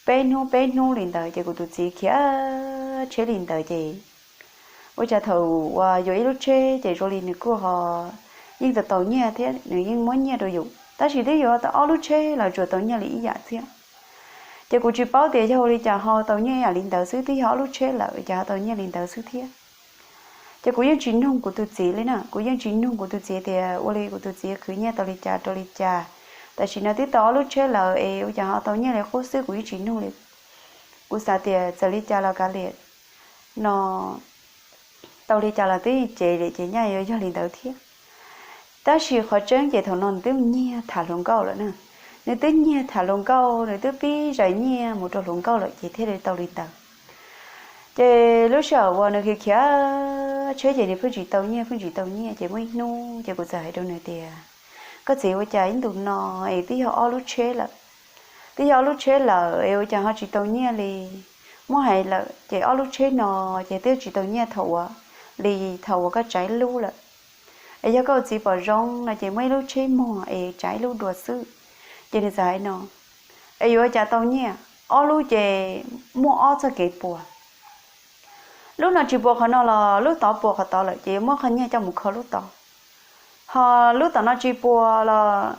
peb hnub peb hnub li ntawd ces kuv tus txiv khiav tsheb li ntawd ces ua cas thaum uas yuav ib lub tsheb ces zoo li nws kuj ho yeej tau tau nyiaj thiab nws yeej muab nyiaj rau yus, tab sis twb yuav tau ob lub tsheb los tsuas tau nyiaj li ib yam thiab. Ces kuv tsis paub tias yog ua li cas ho tau nyiaj ib yam li ntawd xwb, twb yog ob lub tsheb lawm cas ho tau nyiaj li ntawd xwb thiab. Ces kuv yeej tsis nug kuv tus txiv li na, kuv yeej tsis nug kuv tus txiv tias ua li kuv tus txiv khwv nyiaj tau li cas rau li cas, tam sim no twb tau ob lub tsheb lawm es ua cas ho tau nyiaj li qub xwb, kuv yeej tsis nug li. Kuv xav tias txawm li cas los kav liam no, tau li cas los twb cev li ces nyaj yuav yog li ntawd thiab. Tab sis qhov tseeb ces thaum no nws twb nyiag tham hluas nkauj lawm na, nws twb nyiag tham hluas nkauj, nws twb pib zais nyiaj mus rau hluas nkauj lawm ces thiaj li tau li ntawd. Ces lub sij hawm uas nws khiav khiav tsheb ces nws pheej tsis tau nyiaj, pheej tsis tau nyiaj ces muaj ib hnub ces kuv txawm hais rau nws tias, koj txiv, ua cas ib ntus no es twb yog ob lub tsheb lawm, twb yog ob lub tsheb lawm es ua cas ho tsis tau nyiaj li? Muab hais lawm ces ob lub tsheb no ces twb tsis tau nyiaj thaum uas, li thaum uas koj tsav ib lub lawm. Es yog koj ua txiv pom zoo no ces muab ib lub tsheb muag es tsav ib lub dua xwb. Ces nws txawm hais no, es yuav ua cas tau nyiaj, ob lub ces muaj ob txoj kev puas. Lub no tsis puas qhov no los lub tod puas qhov tod lawm ces yuav muab qhov nyiaj coj mus kho lub tod. Ho lub tom no tsis puas los,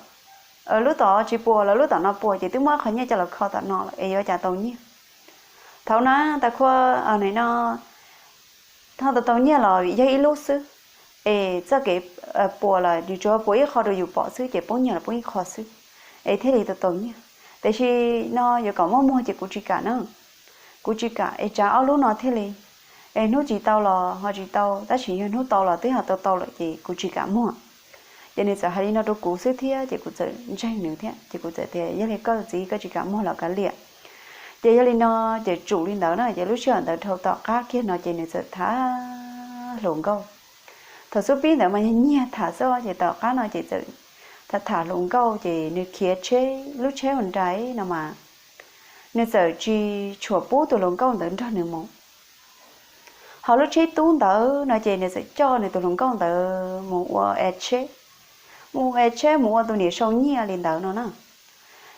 lub tod tsis puas los lub tom no puas ces twb muab qhov nyiaj coj los kho tom no lawm es yuav ua cas tau nyiaj. Thaum na tas khua no, ho tau tau nyiaj los vim yog ib lub xwb, es txoj kev puas los nws tsuas puas ib qho rau yus pom xwb ces poob nyiaj los poob ib qho xwb, es thiaj li tau tau nyiaj. Tiam sis no yuav kom muab muag ces kuv tsis kam na, kuv tsis kam es tsav ob lub no thiaj li, es hnub tsis tau los ho tsis tau, tab sis yog hnub tau los twb ho tau tau lawm ces kuv tsis kam muag. Ces nws txawm hais li no rau kuv xwb thiab ces kuv txawm ntseeg nws thiab ces kuv txawm tias yog li koj txiv koj tsis kam muag los kav liam. Ces yog li no, ces tsum li ntawd na ces lub sij hawm ntawd dhau tom qab kiag no ces nws txawm tham hluas nkauj. Thaum xub pib ntawd mas yog nyiag tham xwb ces tom qab no ces txawm tham tham hluas nkauj ces nws khiav tsheb, lub tsheb Hyundai no mas nws txawm tsis tshua pub tus hluas nkauj ntawd nrog nws mus. Ho lub tsheb tub ntawd no ces nws txawm coj nws tus hluas nkauj ntawd mus ua es tsheb, mus es tsheb mus ua tus niam sau nyiaj li ntawd no na.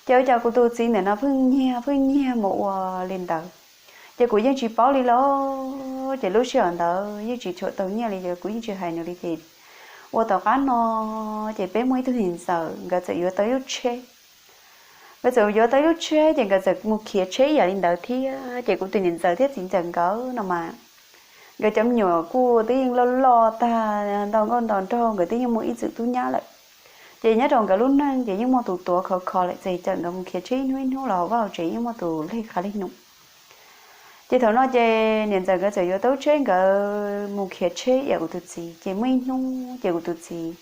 Ces ua cas kuv tus txiv ntawm no pheej nyiag pheej nyiag mus ua li ntawd. Ces kuv yeej tsis paub li los, ces lub sij hawm ntawd yeej tsis tshua tau nyiaj li, kuv yeej tsis hais nws li. Ces ua tom qab no ces peb muaj ib tug niam ntxawm, nkawd txawm yuav tau lub tsheb. Nkawd txawm yuav tau lub tsheb ces nkawd txawm mus khiav tsheb ib yam li ntawd thiab. Ces kuv tus niam ntxawm thiab txiv ntxawm nkawd no mas, nkawd cov me nyuam kuj twb yeej loj loj tag, nto nkauj nto nraug, nkawd twb yeej muaj ib txwm tub nyab lawm. Ces nyob rau nkawd lub neej ces yeej muaj tus tuav khov kho lawm, txawm nkawd mus khiav tsheb ib hnub ib hnub los hauv vaj hauv tsev yeej muaj tus leg qab leg num. Ces thaum no ces niam ntxawm nkawd txawm yuav tau lub tsheb, nkawd mus khiav tsheb ib yam kuv tus txiv. Ces muaj ib hnub ces kuv tus txiv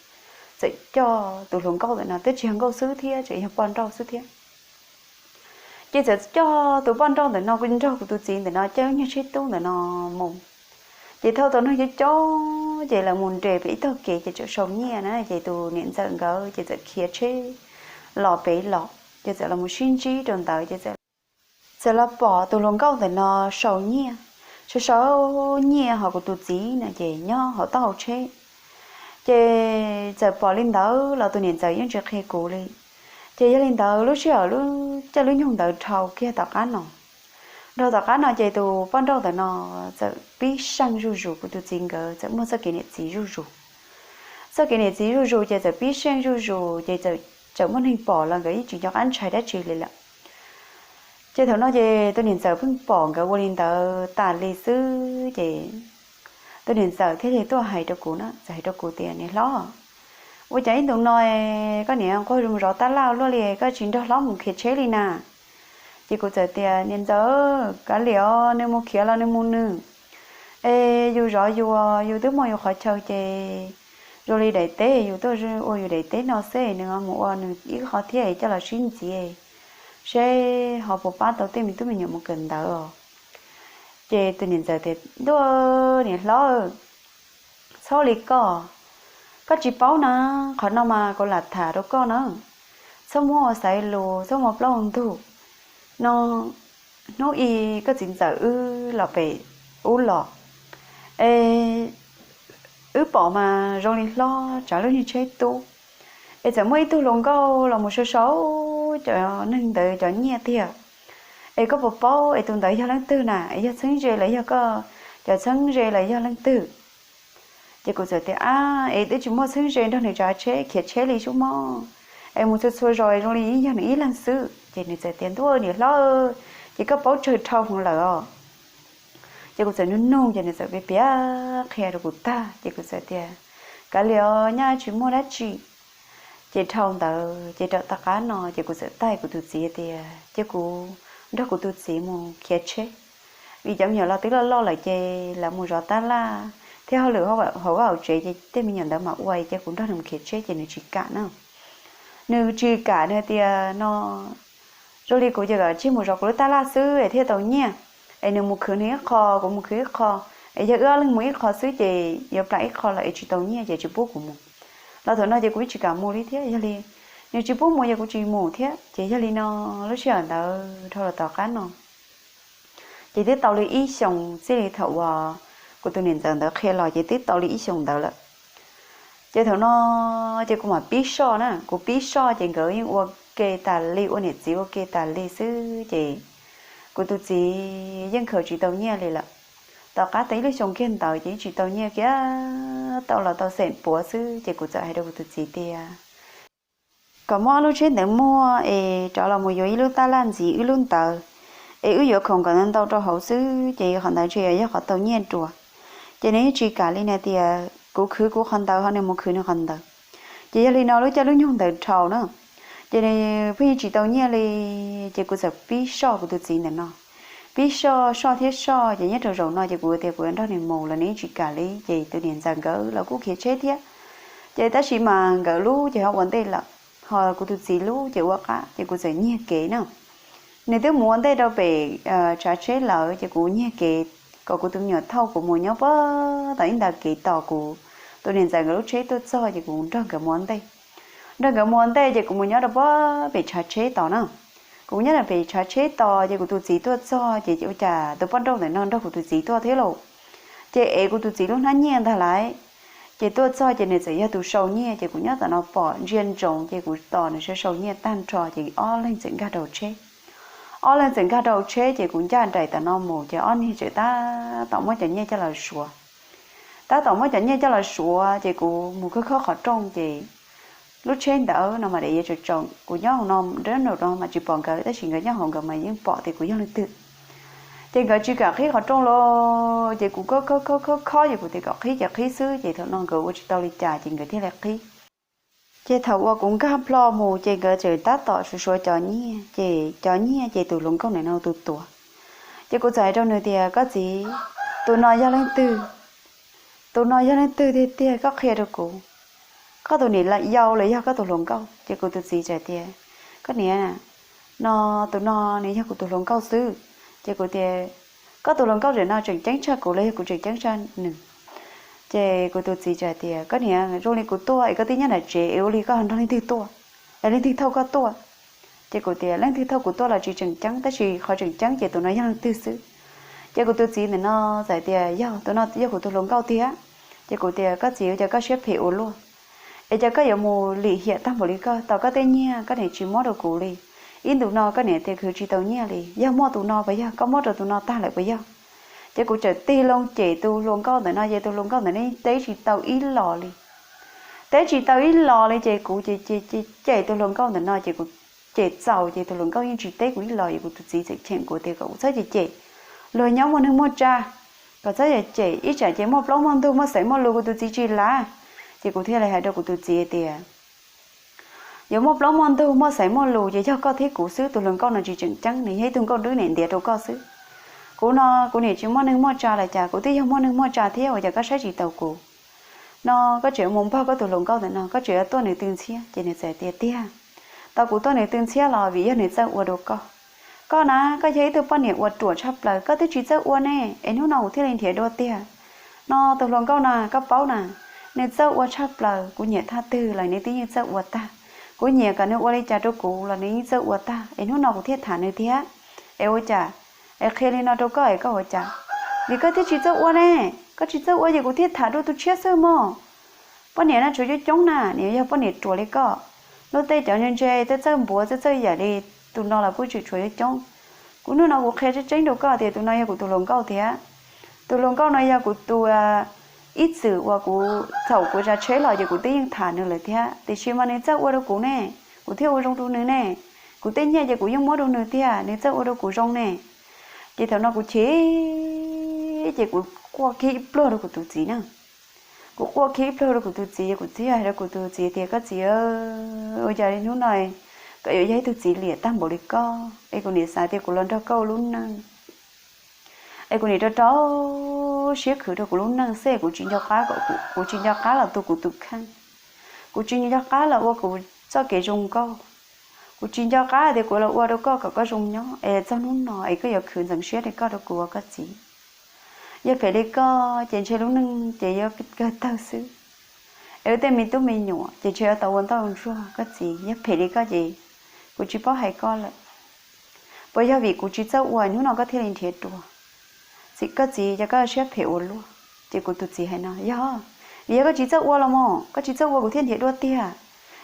txawm coj tus hluas nkauj ntawm no, twb tsis yog nkauj xwb thiab, tseem yog poj nrauj xwb thiab. Ces txawm coj tus poj nrauj ntawm no nrog kuv tus txiv ntawm no caij lub nyuag tsheb tub ntawm no mus. Ces thauj tau neeg coob coob ces lawv mus nres pem ib tog kev ces txawm sau nyiaj na, ces tus niam ntxawm nkawd ces txawm khiav tsheb los pem los, ces txawm los mus sib ntsib rau ntawd ces txawm los pom tus hluas nkauj ntawm no sau nyiaj, sau sau nyiaj ho kuv tus txiv no ces nyob hauv taub hau tsheb. Ces txawm pom li ntawd los tus niam ntxawm yeej tsis qhia kuv li. Ces yog li ntawd lub sij hawm lub caij lub nyoog ntawd dhau kiag tom qab no, dhau tom qab no ces tus poj nrauj ntawm no txawm pib seej zuj zus, kuv tus txiv nkawd txawm muaj txoj kev niam txiv zuj zus. Txoj kev niam txiv zuj zus ces txawm pib seej zuj zus ces txawm muaj neeg pom los nkawd yeej tsis nco qab ntshai dab tsi li lawm. Ces thaum no ces tus niam ntxawm pheej pom nkawd ua li ntawd tas li xwb ces tus niam ntxawm thiaj li tuaj hais rau kuv na, txawm hais rau kuv tias, Niam hlob, ua cas ib ntus no koj niam nquag mus zov tab laj luaj li, koj tsis nrog hlob mus khiav tsheb li na? Ces kuv txawm tias, Niam ntxawm, kav liam os, nws mus khiav los nws mus nws, es yus zov yus, yus twb muaj yus qhov chaw ces zoo li daim teb yus tuaj ua yus daim teb no xwb, nws mus ua nws ib qho thiab coj los sib ntxiv seb ho puas pab tau tej me tub me nyuam mus kawm ntawv os. Ces tus niam ntxawm tias, Ntuj, niam hlob, txhob li koj, koj tsis paub na, qhov no mas kuv lam tham rau koj na, txhob muab ua xaiv lus, txhob muab plaub ntug no. Hnub i koj txiv ntxawm wb los pem ub los, es wb pom mas zoo li hlob tsav lub niag tsheb tub, es txawm muaj ib tug hluas nkauj los mus sau sau cov neeg ntawd cov nyiaj tiag. Es koj puas paub es tus ntawd yog leej twg na? Es yog txheeb ze los yog koj cov txheeb ze los yog leej twg? Ces kuv txawm tias, Ab, es twb tsis muaj txheeb ze nrog nws tsav tsheb khiav tsheb li sub mob, es mus txhua txhua zos zoo li yog nws ib leeg xwb. Ces nws txawm tias, Ntuj, niam hlob, ces koj paub tsawg dhau heev lawm os. Ces kuv txawm nug nug ces nws txawm piav piav qhia rau kuv tag ces kuv txawm tias, Kav liam os, nyaj tsis muaj dab tsi. Ces dhau ntawd ces rau tom qab no ces kuv txawm taij kuv tus txiv tias cia kuv nrog kuv tus txiv mus khiav tsheb, vim cov me nyuam los twb loj loj lawm ces lawv mus zov tab laj thiab hauj lwm hauv vaj hauv tsev ces tej me nyuam ntawd mam ua, cia kuv nrog nws mus khiav tsheb ces nws tsis kam na. Nws tsis kam, nws tias no zoo li kuv ces kom tsij mus zov kuv lub tab laj xwb es thiaj tau nyiaj, es nws mus khwv nws ib qho, kuv mus khwv ib qho, es yog wb ob leeg mus ib qho xwb ces yuav plam ib qho lawm es tsis tau nyiaj ces tsis pub kuv mus. Los thaum no ces kuv tsis kam mus li thiab, yog li nws tsis pub mus ces kuv tsis mus thiab. Ces yog li no lub sij hawm ntawd dhau los tom qab no ces twb tau li ib xyoos txij li thaum uas kuv tus niam ntxawm ntawd qhia los ces twb tau li ib xyoos ntawd lawm. Ces thaum no ces kuv mam pib soj na, kuv pib soj ces nkawd yeej ua ke tas li, ua niam txiv ua ke tas li xwb ces kuv tus txiv yeej khaws tsis tau nyiaj li lawm. Tom qab tau ib lub xyoo kiag ntawd ces yeej tsis tau nyiaj kiag, tau los tau xeem puav xwb ces kuv txawm hais rau kuv tus txiv tias kom muab ob lub tsheb ntawd muag es rov los mus yuav ib lub tab laj ntxiv wb lub ntawd, es wb yuav khoom kom ntau ntau rau hauv xwb ces qhov ntawd ntshe yog qhov tau nyiaj dua. Ces nws yeej tsis kam li, nws tias kuv khwv kuv qhov ntawd ho nws mus khwv nws qhov ntawd. Ces yog li no lub caij lub nyoog ntawd dhau na, ces nws pheej tsis tau nyiaj li. Ces kuv txawm pib soj kuv tus txiv ntawm no, pib soj soj thiab soj ces nyob rau zaum no ces kuv tias kuv yuav nrog nws mus los nws yeej tsis kam li. Ces tus niam ntxawm nkawd los kuj khiav tsheb thiab, ces tab sis mas nkawd lub ces ho ua ntej lawm, ho kuv tus txiv lub ces ua qab ces kuv txawm nyiag kev na. Nws twb mus ua ntej rau pem tshav tsheb lawm ces kuv nyiag kev kom kuv tus me nyuam thauj kuv mus nyob puag tom ib nta kev tos kuv tus niam ntxawm nkawd lub tsheb tuaj txog ces kuv nrog nkawd mus ua ntej. Nrog nkawd mus ua ntej ces kuv mus nyob rau puag pem tshav tsheb tos na. Kuv mus nyob rau pem tshav tsheb tos ces kuv tus txiv tuaj txog ces ua cas tus poj nrauj ntawm no nrog kuv tus txiv tuaj thiab lauj. Ces ev kuv tus txiv lub hnab nyiaj ntag lauj. Ces tuaj txog ces nws txawm yog tus sau nyiaj ces kuv nyob tom no pom ntsia ntsoov ces kuv tos nws sau sau nyiaj tag nrho ces ob leeg txawm nkag rau tsheb. ob leeg txawm nkag rau hauv tsheb ces kuv ncaj nraim tom no mus ces ob niag tseem tab tom muab cov nyiaj coj los suav. Tab tom muab cov nyiaj coj los suav ces kuv mus khob khob qhov rooj ces lub tsheb ntawd no mas daim iav tsaus tsaus, kuv nyob hauv no, nram no mas tsis pom nkawd tab sis nkawd nyob hauv nkawd mas yeej pom tias kuv yog leej twg. Ces nkawd tsis kam qhib qhov rooj los ces kuv khob khob khob khob ces kuv tias kom qhib ces qhib xwb ces thaum no nkawd ua tsis tau li cas ces nkawd thiaj li qhib. Ces thaum uas kuv nkag plho mus ces nkawd tseem tab tom suav suav cov nyiaj ces cov nyiaj ces tus hluas nkauj ntawm no tus tuav. Ces kuv txawm hais rau nws tias, koj txiv, tus no yog leej twg? Tus no yog leej twg tiag tiag koj qhia rau kuv. Koj tus niam yau los yog koj tus hluas nkauj? Ces kuv tus txiv txawm tias, koj niam, no, tus no nws yog kuv tus hluas nkauj xwb. Ces kuv tias, koj tus hluas nkauj ntawm no tseem ceeb tshaj kuv los yog kuv tseem ceeb tshaj nws? Ces kuv tus txiv txawm tias, koj niam, zoo li kuv tuaj es koj twb nyob nram tsev es ua li koj nrog leej twg tuaj, es leej twg thauj koj tuaj? Ces kuv tias leej twg thauj kuv tuaj los tsis tseem ceeb tab sis qhov tseem ceeb ces tus no yog leej twg xwb. Ces kuv tus txiv ntawm no txawm tias, yog, tus no yog kuv tus hluas nkauj tiag. Ces kuv tias, koj txiv, ua cas koj siab phem ua luaj? Es cas koj yuav mus lim hiam tag npaum li koj, tos koj tej nyiaj koj niam tsis muab rau kuv li. Ib ntus no koj niam tias khwv tsis tau nyiaj li, yog muaj tus no puas yog? Koj muab rau tus no tag lawm puas yog? Ces kuv txawm tig loo cem tus hluas nkauj ntawm no ces tus hluas nkauj ntawm no teb tsis tau ib los li. Teb tsis tau ib los li ces kuv ces cem tus hluas nkauj ntawm no ces kuv cem txaus ces tus hluas nkauj yeej tsis teb kuv ib los es kuv tus txiv txawm cheem kuv tias kom kuv txhob cem cem luag nyob muaj neeg muaj tsa, kom txhob cem cem ib tsam ces muaj plaub muaj ntug muaj xaiv muaj lus kuv tus txiv tsis lav. Ces kuv thiaj li hais rau kuv tus txiv tias, yuav muaj plaub muaj ntug muaj xaiv muaj lus ces yog koj thiab kuv xwb, tus hluas nkauj no tsis tseem ceeb, nws yog ib tug nkauj dwb niam ntiav rau koj xwb. Kuv no kuv niam tsis muaj neeg muaj tsa los cas, kuv twb yog muaj neeg muaj tsa thiab ua cas koj saib tsis taus kuv? No koj tseem mus npog koj tus hluas nkauj ntawm no, koj tseem yuav tuaj nws tw ntxhiab. Ces nws txawm tias, tiag, tau kuv tuaj nws tw ntxhiab los vim yog nws txawj ua rau koj. Koj na, koj yog ib tug poj niam uas ruam tshaj plaws, koj twb tsis txawj ua ne, es hnub no kuv thiaj li nrhiav dua tiag. No tus hluas nkauj na, koj paub na, nws txawj ua tshaj plaws, kuv nyiam thaj twg los nws twb yeej txawj ua tag. Kuv nyiam kom nws ua li cas rau kuv los nws yeej txawj ua tag, es hnub no kuv thiaj tham nws thiab. Es ua cas, es qhia li no rau koj es koj ua cas? Vim koj thiaj tsis txawj ua ne, koj tsis txawj ua ces kuv thiaj tham dua tus tshiab xwb mog. Poj niam no tshuav coob coob na, nws yog poj niam ruam li koj. Luag tej cov ntse ntse txawj txawj npuav txawj txawj yaim li tus no los kuj tseem tshuav coob coob. Kuv hnub no kuv qhia tseeb tseeb rau koj tias tus no yog kuv tus hluas nkauj thiab. Tus hluas nkauj no yog kuv tus ib txwm uas kuv thaum kuv tsav tsheb los ces kuv twb yeej tham nws lawm thiab, tiam sis mas nws txawj ua rau kuv ne, kuv thiaj ua zoo rau nws ne. Kuv tej nyiaj ces kuv yeej muab rau nws tiag, nws txawj ua rau kuv zoo ne. Ces thaum no kuv chim, ces kuv quaj kiag ib pluag rau kuv tus txiv na. Kuv quaj kiag ib pluag rau kuv tus txiv, kuv thiaj hais rau kuv tus txiv tias, koj txiv, ua cas li hnub no koj yuav yog ib tug txiv liam tag npaum li koj? Es kuv niam xav tias kuv los nrog koj ua lub neej, es kuv niam rau rau siab khwv rau kuv lub neej xwb, kuv tsis nco qab kom kuv, kuv tsis nco qab los tu kuv tus kheej, kuv tsis nco qab los ua kuv txoj kev zoo nkauj, kuv tsis nco qab tias kuv los ua rau koj kom koj zoo nyob es txog hnub no es koj yuav khwv ntxeev siab li koj rau kuv ua koj txiv. Yog phem li koj ces ntshe lub neej ces yuav kawg tawg xwb. Es ua tej me tub me nyuam ces ntshe yuav tau ua ntoj ntsuag koj txiv. Yog phem li koj ces kuv tsis paub hais koj lawm. Puas yog vim kuv tsis txawj ua hnub no koj thiaj li nrhiav dua? Txiv, koj txiv, cas koj siab phem ua luaj? Ces kuv tus txiv hais no, yog vim yog koj tsis txawj ua los mas, koj tsis txawj ua kuv thiaj nrhiav dua tiag.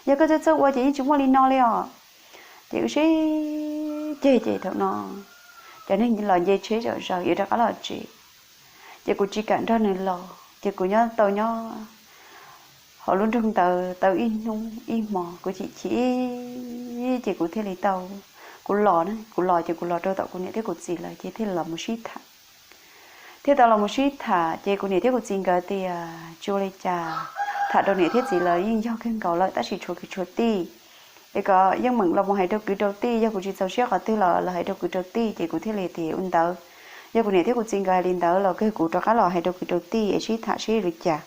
Yog koj txawj txawj ua ces yeej tsis muaj li no li os. Ces wb sib ceg ces thaum no cov neeg los nce tsheb zom zaws yuav rov qab los tsev. Ces kuv tsis kam nrog nws los ces kuv nyob tau nyob hauv lub nroog ntawd tau ib hnub ib hmo kuv chim chim, ces kuv thiaj li tau, kuv los na, kuv los ces kuv los rau tom kuv niam thiab kuv txiv lawv ces thiaj li los mus sib tham. Thiaj tau los mus sib tham ces kuv niam thiab kuv txiv nkawd tias tsis ua li cas, tham rau niam thiab txiv lawv yeej yog kawg nkaus lawm tab sis tshuav kwv tshuav tij. Es kom yeej meem los mus hais rau kwv rau tij, yog kuv tsis txaus siab qhov twg los los hais rau kwv rau tij. Ces kuv thiaj li tias ua ntawd, yog kuv niam thiab kuv txiv nkawd hais li ntawd los kawg kuv rov qab los hais rau kwv rau tij es sib tham seb li cas.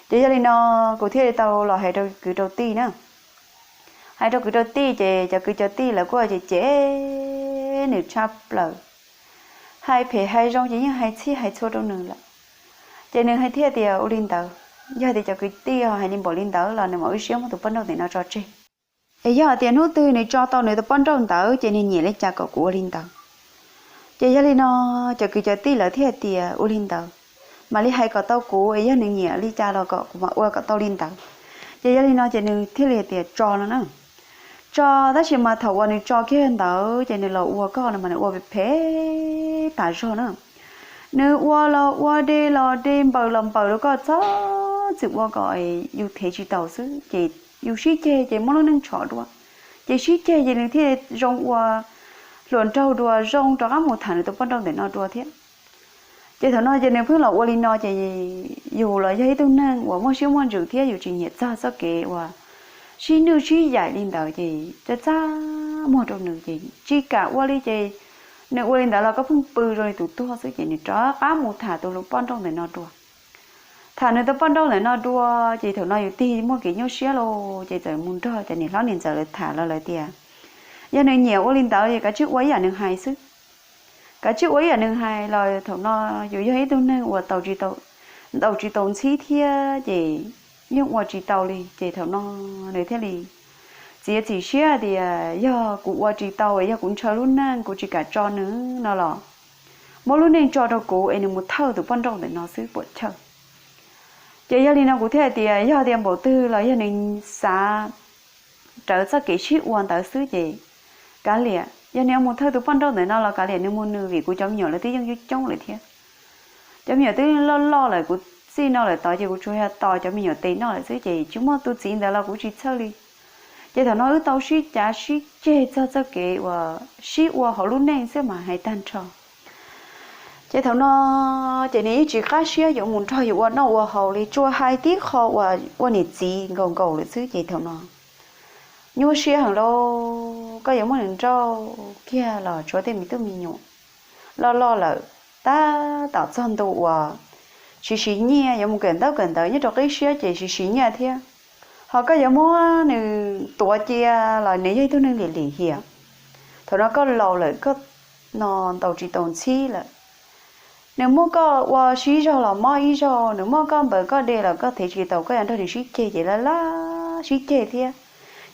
Ces yog li no kuv thiaj li tau los hais rau kwv rau tij na. Hais rau kwv rau tij ces cov kwv cov tij lawv kuj cem cem nws tshaj plaws, hais phem hais zoo ces yeej hais txhij hais txhua rau nws lawm. Ces nws hais thiaj tias ua li ntawd, yog tias cov kwv tij hais li npaum li ntawd los nws mam ua siab muab tus poj nrauj ntawm no tso tseg. Es yog hais tias hnub twg nws tso tau nws tus poj nrauj ntawd ces nws nyiam li cas kom kuv ua li ntawd. Ces yog li no cov kwv cov tij lawv thiaj hais tias ua li ntawd, mam li hais kom tau kuv es yog nws nyiam li cas los kom kuv mam ua kom tau li ntawd. Ces yog li no ces nws thiaj li hais tias tso no na. tso, tab sis mas thaum uas nws tso kiag ntawd ces nws los ua koj no mas nws ua phem phem tas zog na. Nws ua los ua de los de npaws los npaws rau koj txhob txwm ua kom yus thev tsis taus xwb ces yus sib ceg ces muab lub neej tshov dua. Ces sib ceg ces nws thiaj zoo ua hluas nraug dua zoo rov qab mus tham nws tus poj nrauj ntawm no dua thiab. Ces thaum no ces nws pheej los ua li no ces yus los yog ib tug neeg uas muaj siab muaj ntsws thiab yus tsis nyiam txog txoj kev uas sib nwj sib yaim li ntawd ces txaj txaj muag rau nws ces tsis kam ua li ces nws ua li ntawd los koj pheej pw zoo li tus tuag xwb ces nws rov qab mus tham tus poj nrauj ntawm no dua. Tham nws tus poj nrauj ntawm no dua ces thaum no yus tig muaj kev nyuaj siab lauj ces txawm mus nrog cov niam hlob niam ntxawm lawv tham los lawv tias yog nws nyiam ua li ntawd es kav tsij ua ib yam nws hais xwb. Kav tsij ua ib yam nws hais los thaum no yus yog ib tug neeg uas ntaus tsis tau ntxhib thiab ces yeej ua tsis tau li ces thaum no nws thiaj li txiav txim siab tias yog kuv ua tsis tau, yog kuv ntshaw lub neej kuv tsis kam tso nws no los muab lub neej tso rau kuv es nws mus thawj tus poj nrauj ntawm no xwb puas chawj. Ces yog li no kuv thiaj hais tias yog tias npaum twg los yog nws xav rawv txoj kev sib ua ntawd xwb ces kav liam, yog nws mus thawj tus poj nrauj ntawm no los kav liam nws mus nws vim kuv cov me nyuam lawv twb yeej coob coob lawm thiab. Cov me nyuam twb loj loj lawm, kuv txij no lawm tod ces kuv tsuas yog tos cov me nyuam tes noj lawm xwb ces tsis muaj tus txiv ntawd los kuv tsis txhawj li. Ces thaum no wb tau sib cav sib ceg txog txoj kev uas sib ua hauv lub neej xwb mas hais tag nrho. Ces thaum no ces nws yeej tsis qab siab yuav mus nrog yus ua noj ua haus li, tsuas hais tib qho uas ua niam txiv nkaus nkaus lawm xwb ces thaum no nyuaj siab heev lauj, koj yuav muab nws nrauj kiag los tshuav tej me tub me nyuam loj loj lawm, tab tom txog ntu uas siv siv nyiaj yuav mus kawm ntaub kawm ntawv nyob rau qib siab ces siv siv nyiaj thiab. Ho koj yuav muab nws tuav cia los nws yog ib tug neeg lim lim hiam. Thaum no koj laus lawm, koj no ntaus tsis tau ntxhib lawm. Nws muab koj ua sib zog los mob ib zaug, nws muab koj npaws koj de los koj thev tsis taus, koj yuav nrog nws sib ceg ces laj laj sib ceg thiab.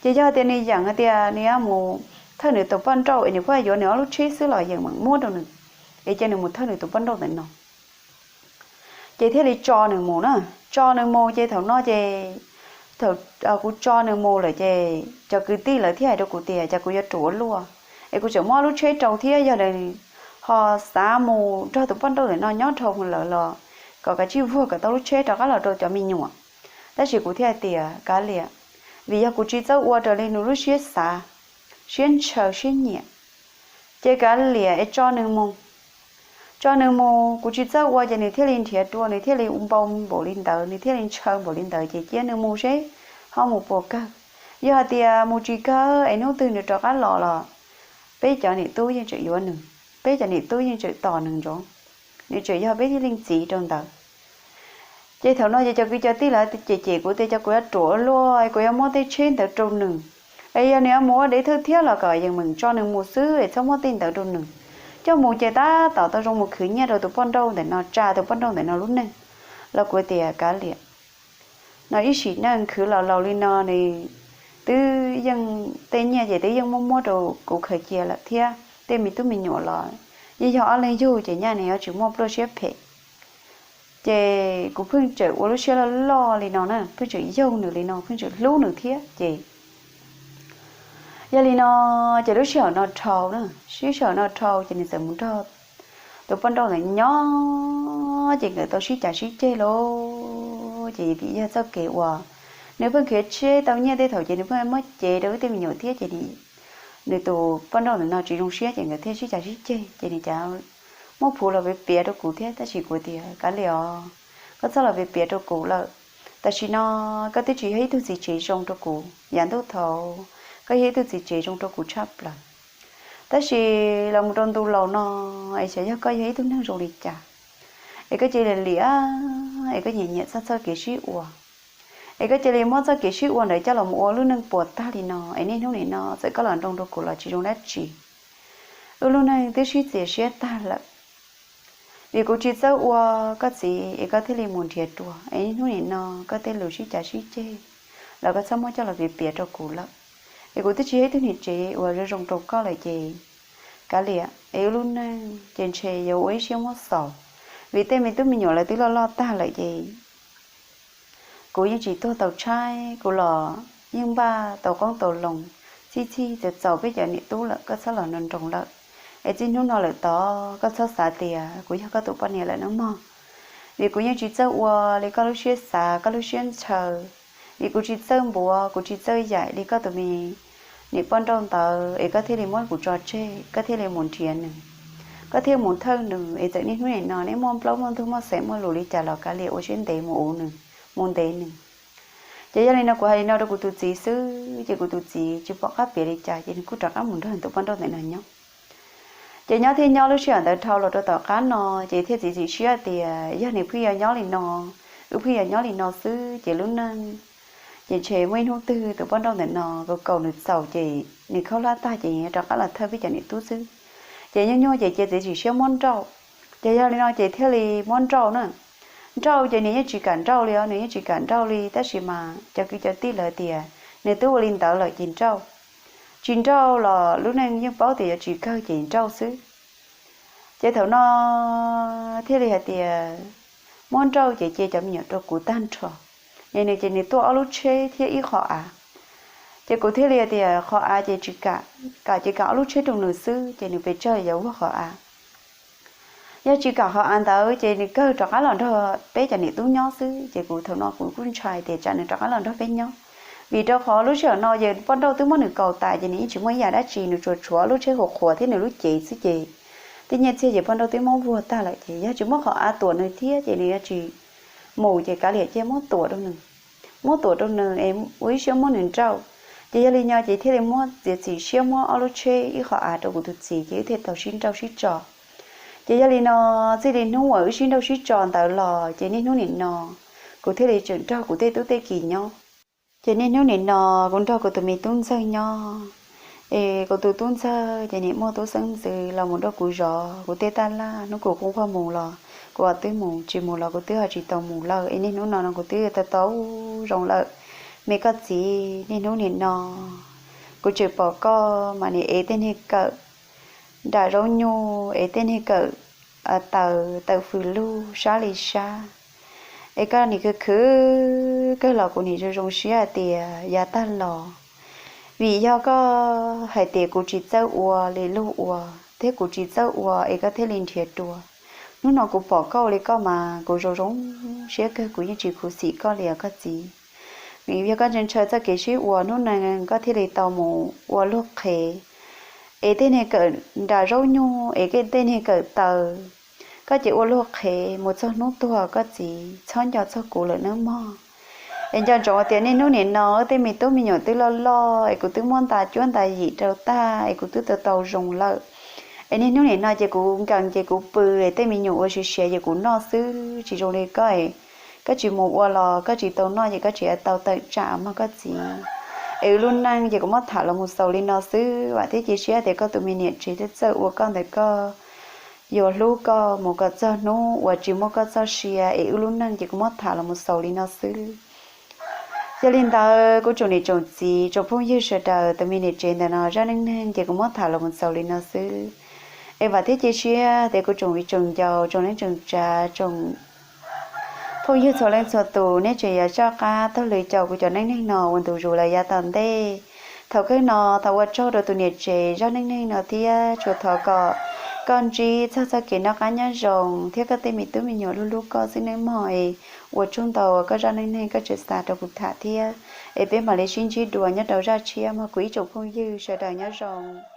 Ces yog tias nws yeem hais tias nws yuav mus thawj nws tus poj nrauj es nws pheej yuav nws ob lub tsheb xwb los yeem meem muab rau nws, es cia nws mus thawj nws tus poj nrauj ntawm no. Ces thiaj li tso nws mus na, tso nws mus ces thaum no ces thaum kuv tso nws mus lawm ces cov kwv tij lawv thiaj hais rau kuv tias cas kuv yuav ruam ua luaj, es kuv tseem muab lub tsheb rau thiab, yog nws ho xav mus nrog tus poj nrauj ntawm no nyob dhau lawm los kom kav tsij vuag kom tau lub tsheb rov qab los rau cov me nyuam. Tab sis kuv thiaj hais tias kav liam, vim yog kuv tsis txawj ua raws li nws lub siab xav, siab ntshaw siab nyiam, ces kav liam es tso nws mus. Tso nws mus, kuv tsis txawj ua ces nws thiaj li nrhiav dua, nws thiaj li npau npaum li ntawd, nws thiaj li ntshaw npaum li ntawd ces cia nws mus seb ho mus puas kawg. Yog hais tias mus tsis kawg es hnub twg nws rov qab los los peb cov niam tub yeej tseem yuav nws, peb cov niam tub yeej tseem tos nws ntsoov, nws tseem yog peb ib leej txiv rau ntawd. Ces thaum no ces cov kwv cov tij lawv cem cem kuv tias cas kuv yuav ruam ua luaj es kuv yuav muab tej tsheb ntawd rau nws, es yog nws yuav mus ua dev thawj thiab los kom yeej meem tso nws mus xwb es txhob muab tej ntawd rau nws. Coj mus ces tab tom tau zoo mus khwv nyiaj rau tus poj nrauj ntawm no, tsa tus poj nrauj ntawm no lub neej. Los kuv tias kav liam, no ib sim neej khwv los laus li no nws twb yeej, tej nyiaj ces twb yeej muab muab rau kuv khaws cia lawm thiab tej me tub me nyuam los yeej yog ob leeg yug ces nyaj nws yuav tsis muaj pluaj siab phem. Ces kuv pheej tseem ua lub siab loj loj li no na, pheej tseem yaug nws li no, pheej tseem hlub nws thiab ces yog li no ces lub sij hawm no dhau na, lub sij hawm no dhau ces nws txawm mus nrog tus poj nrauj ntawd nyob ces nkawd tau sib cav sib ceg lauj. Ces vim yog txoj kev uas nws pheej khiav tsheb tau nyiaj tej thaum ces nws pheej muab cev rau wb tej me nyuam thiab ces nws tus poj nrauj ntawm no tsis zoo siab ces nkawd thiaj sib cav sib ceg ces nws cav muab phuv los piav piav rau kuv thiab, tab sis kuv tias kav liam os, koj txhob los piav piav rau kuv lawm. Tam sim no koj twb tsis yog ib tug txiv tsev zoo rau kuv, yav ntuj thaud koj yog ib tug txiv tsev zoo rau kuv tshaj plaws, tab sis los mus rau ntu laus no es xyov yog koj yog ib tug neeg zoo li cas, es koj cia li liam, es koj nyiam nyiam txoj txoj kev sib ua, es koj cia li muab txoj kev sib ua ntawd coj los mus ua lub neej puas tag li no es niaj hnub nim no txawm koj los nroo rau kuv los tsis zoo dab tsi. Wb lub neej twb sib txias siab tag lawm, vim kuv tsis txawj ua koj txiv es koj thiaj li mus nrhiav dua es niaj hnub nim no koj tej lus sib cav sib ceg los koj txhob muab coj los piav piav rau kuv lawm. Es kuv twb tsis yog ib tug niam tsev uas zoo zoo rau koj lawm ces kav liam, es wb lub neej ces ntshe yuav ua ib siab muab xaus, vim tej me tub me nyuam lawv twb loj loj tag lawm ces kuv yeej tsis tuag tau tshaib, kuv los yeej npaj tau qoob tau loo, txhij txhij txaus txaus peb cov niam tub lawm, koj txhob los nroo nroo lawm. Es txij hnub no lawm tod koj txhob xav tias kuv yog koj tus poj niam lawm nawb mog. Vim kuv yeej tsis txawj ua li koj lub siab xav, koj lub siab ntshaw. Vim kuv tsis txawj npuav, kuv tsis txawj yaim li koj tus me niam poj nrauj ntawd es koj thiaj li muab kuv tso tseg, koj thiaj li mus nrhiav nws, koj thiaj mus thawj nws. Es txawm niaj hnub nim no neb muaj plaub muaj ntug muaj xeem muaj lus li cas los kav liam ua siab ntev mus uv nws, mus ntev nws. Ces yog li no kuv hais li no rau kuv tus txiv xwb ces kuv tus txiv tsis pom qab piav li cas ces nws kuj rov qab mus nrog tus poj nrauj ntawm no nyob. Ces nyob thiab nyob lub sij hawm ntawd dhau los rau tom qab no, ces thiaj txiav txim siab tias yog nws pheej yuav nyob li no, wb pheej yuav nyob li no xwb ces lub neej, ces ntshe muaj ib hnub twg tus poj nrauj ntawm no kaus kaus nws txaus ces nws khaub hlab tag ces rov qab los thawj peb cov niam tub xwb. Ces nyuaj nyuaj ces cia txiav txim siab muab nrauj. Ces yog li no ces thiaj li muab nrauj na. Nrauj ces nws yeej tsis kam nrauj li os, nws yeej tsis kam nrauj li, tab sis mas cov kwv cov tij lawv tias nws twb ua li ntawd lawm ces nrauj. Tsis nrauj los lub neej yeej paub tias yuav tsis kawg ces nrauj xwb. Ces thaum no thiaj li hais tias muab nrauj ces cia cov me nyuam rau kuv tag nrho. Nws ces nws tuaj ob lub tsheb thiab ib qho av. Ces kuv thiaj li tias qhov av ces tsis kam, kam ces kam ob lub tsheb rau nws xwb ces nws pes tsawg yuav vuag qhov av. Yog tsis kam qhov av ntawd ces nws kawg rov qab los nrog peb cov niam tub nyob xwb. Ces kuv thaum no kuv kuj ntshai tias tsam nws rov qab los nrog peb nyob, vim rau qhov lub sij hawm no ces poj nrauj twb muab nws kaus tas ces nws yeej tsis muaj ib yam dab tsi, nws tsuas tshuav lub tsheb qhuav qhuav thiab nws lub cev xwb ces tej nyiaj txiag ces poj nrauj twb muab vuag tag lawm ces yog tsis muab qhov av tuam nws thiab ces nws yuav tsis mus ces kav liam cia muab tuam rau nws, muab tuam rau nws es ua ib siab muab nws nrauj. Ces yog li no ces thiaj li muab txiav txim siab muab ob lub tsheb ib qho av rau kuv tus txiv ces wb thiaj tau sib nrauj sib tso. Ces yog li no, txij li hnub uas wb sib nrauj sib tso ntawd los ces niaj hnub nim no kuv thiaj li tseem nrog kuv tej tub tej kiv nyob. Ces niaj hnub nim no kuv nrog kuv tus me tub ntxawg nyob. Es kuv tus tub ntxawg ces nim muaj tub xeeb ntxwv los mus nrog kuv zov kuv tej taj laj, hnub kuv quaj quaj mus los kuv ho twb mus, tsis mus los kuv twb ho tsis tau mus lawm. Es niaj hnub no no kuv twb tau tau zoo lawm. Me koj txiv, niaj hnub nim no kuv tseem pom koj mas nim ev tej niag kawm nram zaub nyuj, ev tej niag kawm taws, tawm fws lug sab li sab. Es koj nim khwv khwv kawg los kuv nim zoo zoo siab hais tias yav tag los, vim yog koj hais tias kuv tsis txawj ua li luag ua thiab kuv tsis txawj ua es koj thiaj li nrhiav dua. Hnub no kuv pom koj ua li koj mas kuv zoo zoo siab kawg, kuv yeej tsis khuv xim koj li os koj txiv. Vim yog koj ntshaw ntshaw txoj kev sib ua, hnub no koj thiaj li tau mus ua luag qhev, es tej niag kawm nram zaub nyuj, es tej niag kawm taws, koj ces ua luag qhev mus txog hnub tuag koj txiv, txhob nco txog kuv lawm nawb mog. Es nco ntsoov tias niaj hnub nim no tej me tub me nyuam twb loj loj es kuv twb muab nta cuab nta yim rau tag es kuv twb tau tau zoo lawm. Es niaj hnub nim no ces kuv nkees ces kuv pw, es tej me nyuam ua siav siav ces kuv noj xwb, tsis zoo li koj. Koj tsis mus ua los koj tsis tau noj ces koj tsis tau tawm tsam mog koj txiv. Es wb lub neej ces kuv muab tham los mus xaus li no xwb, vam thiab cia siab tias koj tus me niam tsev twb txawj ua koj ntawm koj yuav hlub koj mus kom txog hnub uas tsis muaj koj txoj sia. Es wb lub neej ces kuv muab tham los mus xaus li no xwb. Yog li ntawd kuv tsoom niam tsoom txiv tsoom phooj ywg sawv daws tus me niam tsev ntawm no zaj neej neeg ces kuv muab tham los mus xaus li no xwb. Es vam thiab cia siab tias kuv tsoom viv tsoom ncaus tsoom neej tsoom tsav tsoom phooj ywg txhua leej txhua tus nej tseem yuav soj qab taug lw caum kuv cov neej neeg no ua ntu zus lawm yav tom ntej. Thaum kawg no thov ua tsaug rau tus niam tsev zaj neej neeg no thiab tsuas thov kom koj ntsib txog txoj kev noj qab nyob zoo thiab koj tej me tub me nyuam hlub hlub koj xwb nawb mog. Es ua tsaug ntau uas koj zaj neej neeg koj tseem xa rau kuv tham thiab. Es peb mam li sib ntsib dua nyob rau zaj tshiab mog kuv ib tsoom phooj ywg sawv daws nyob zoo.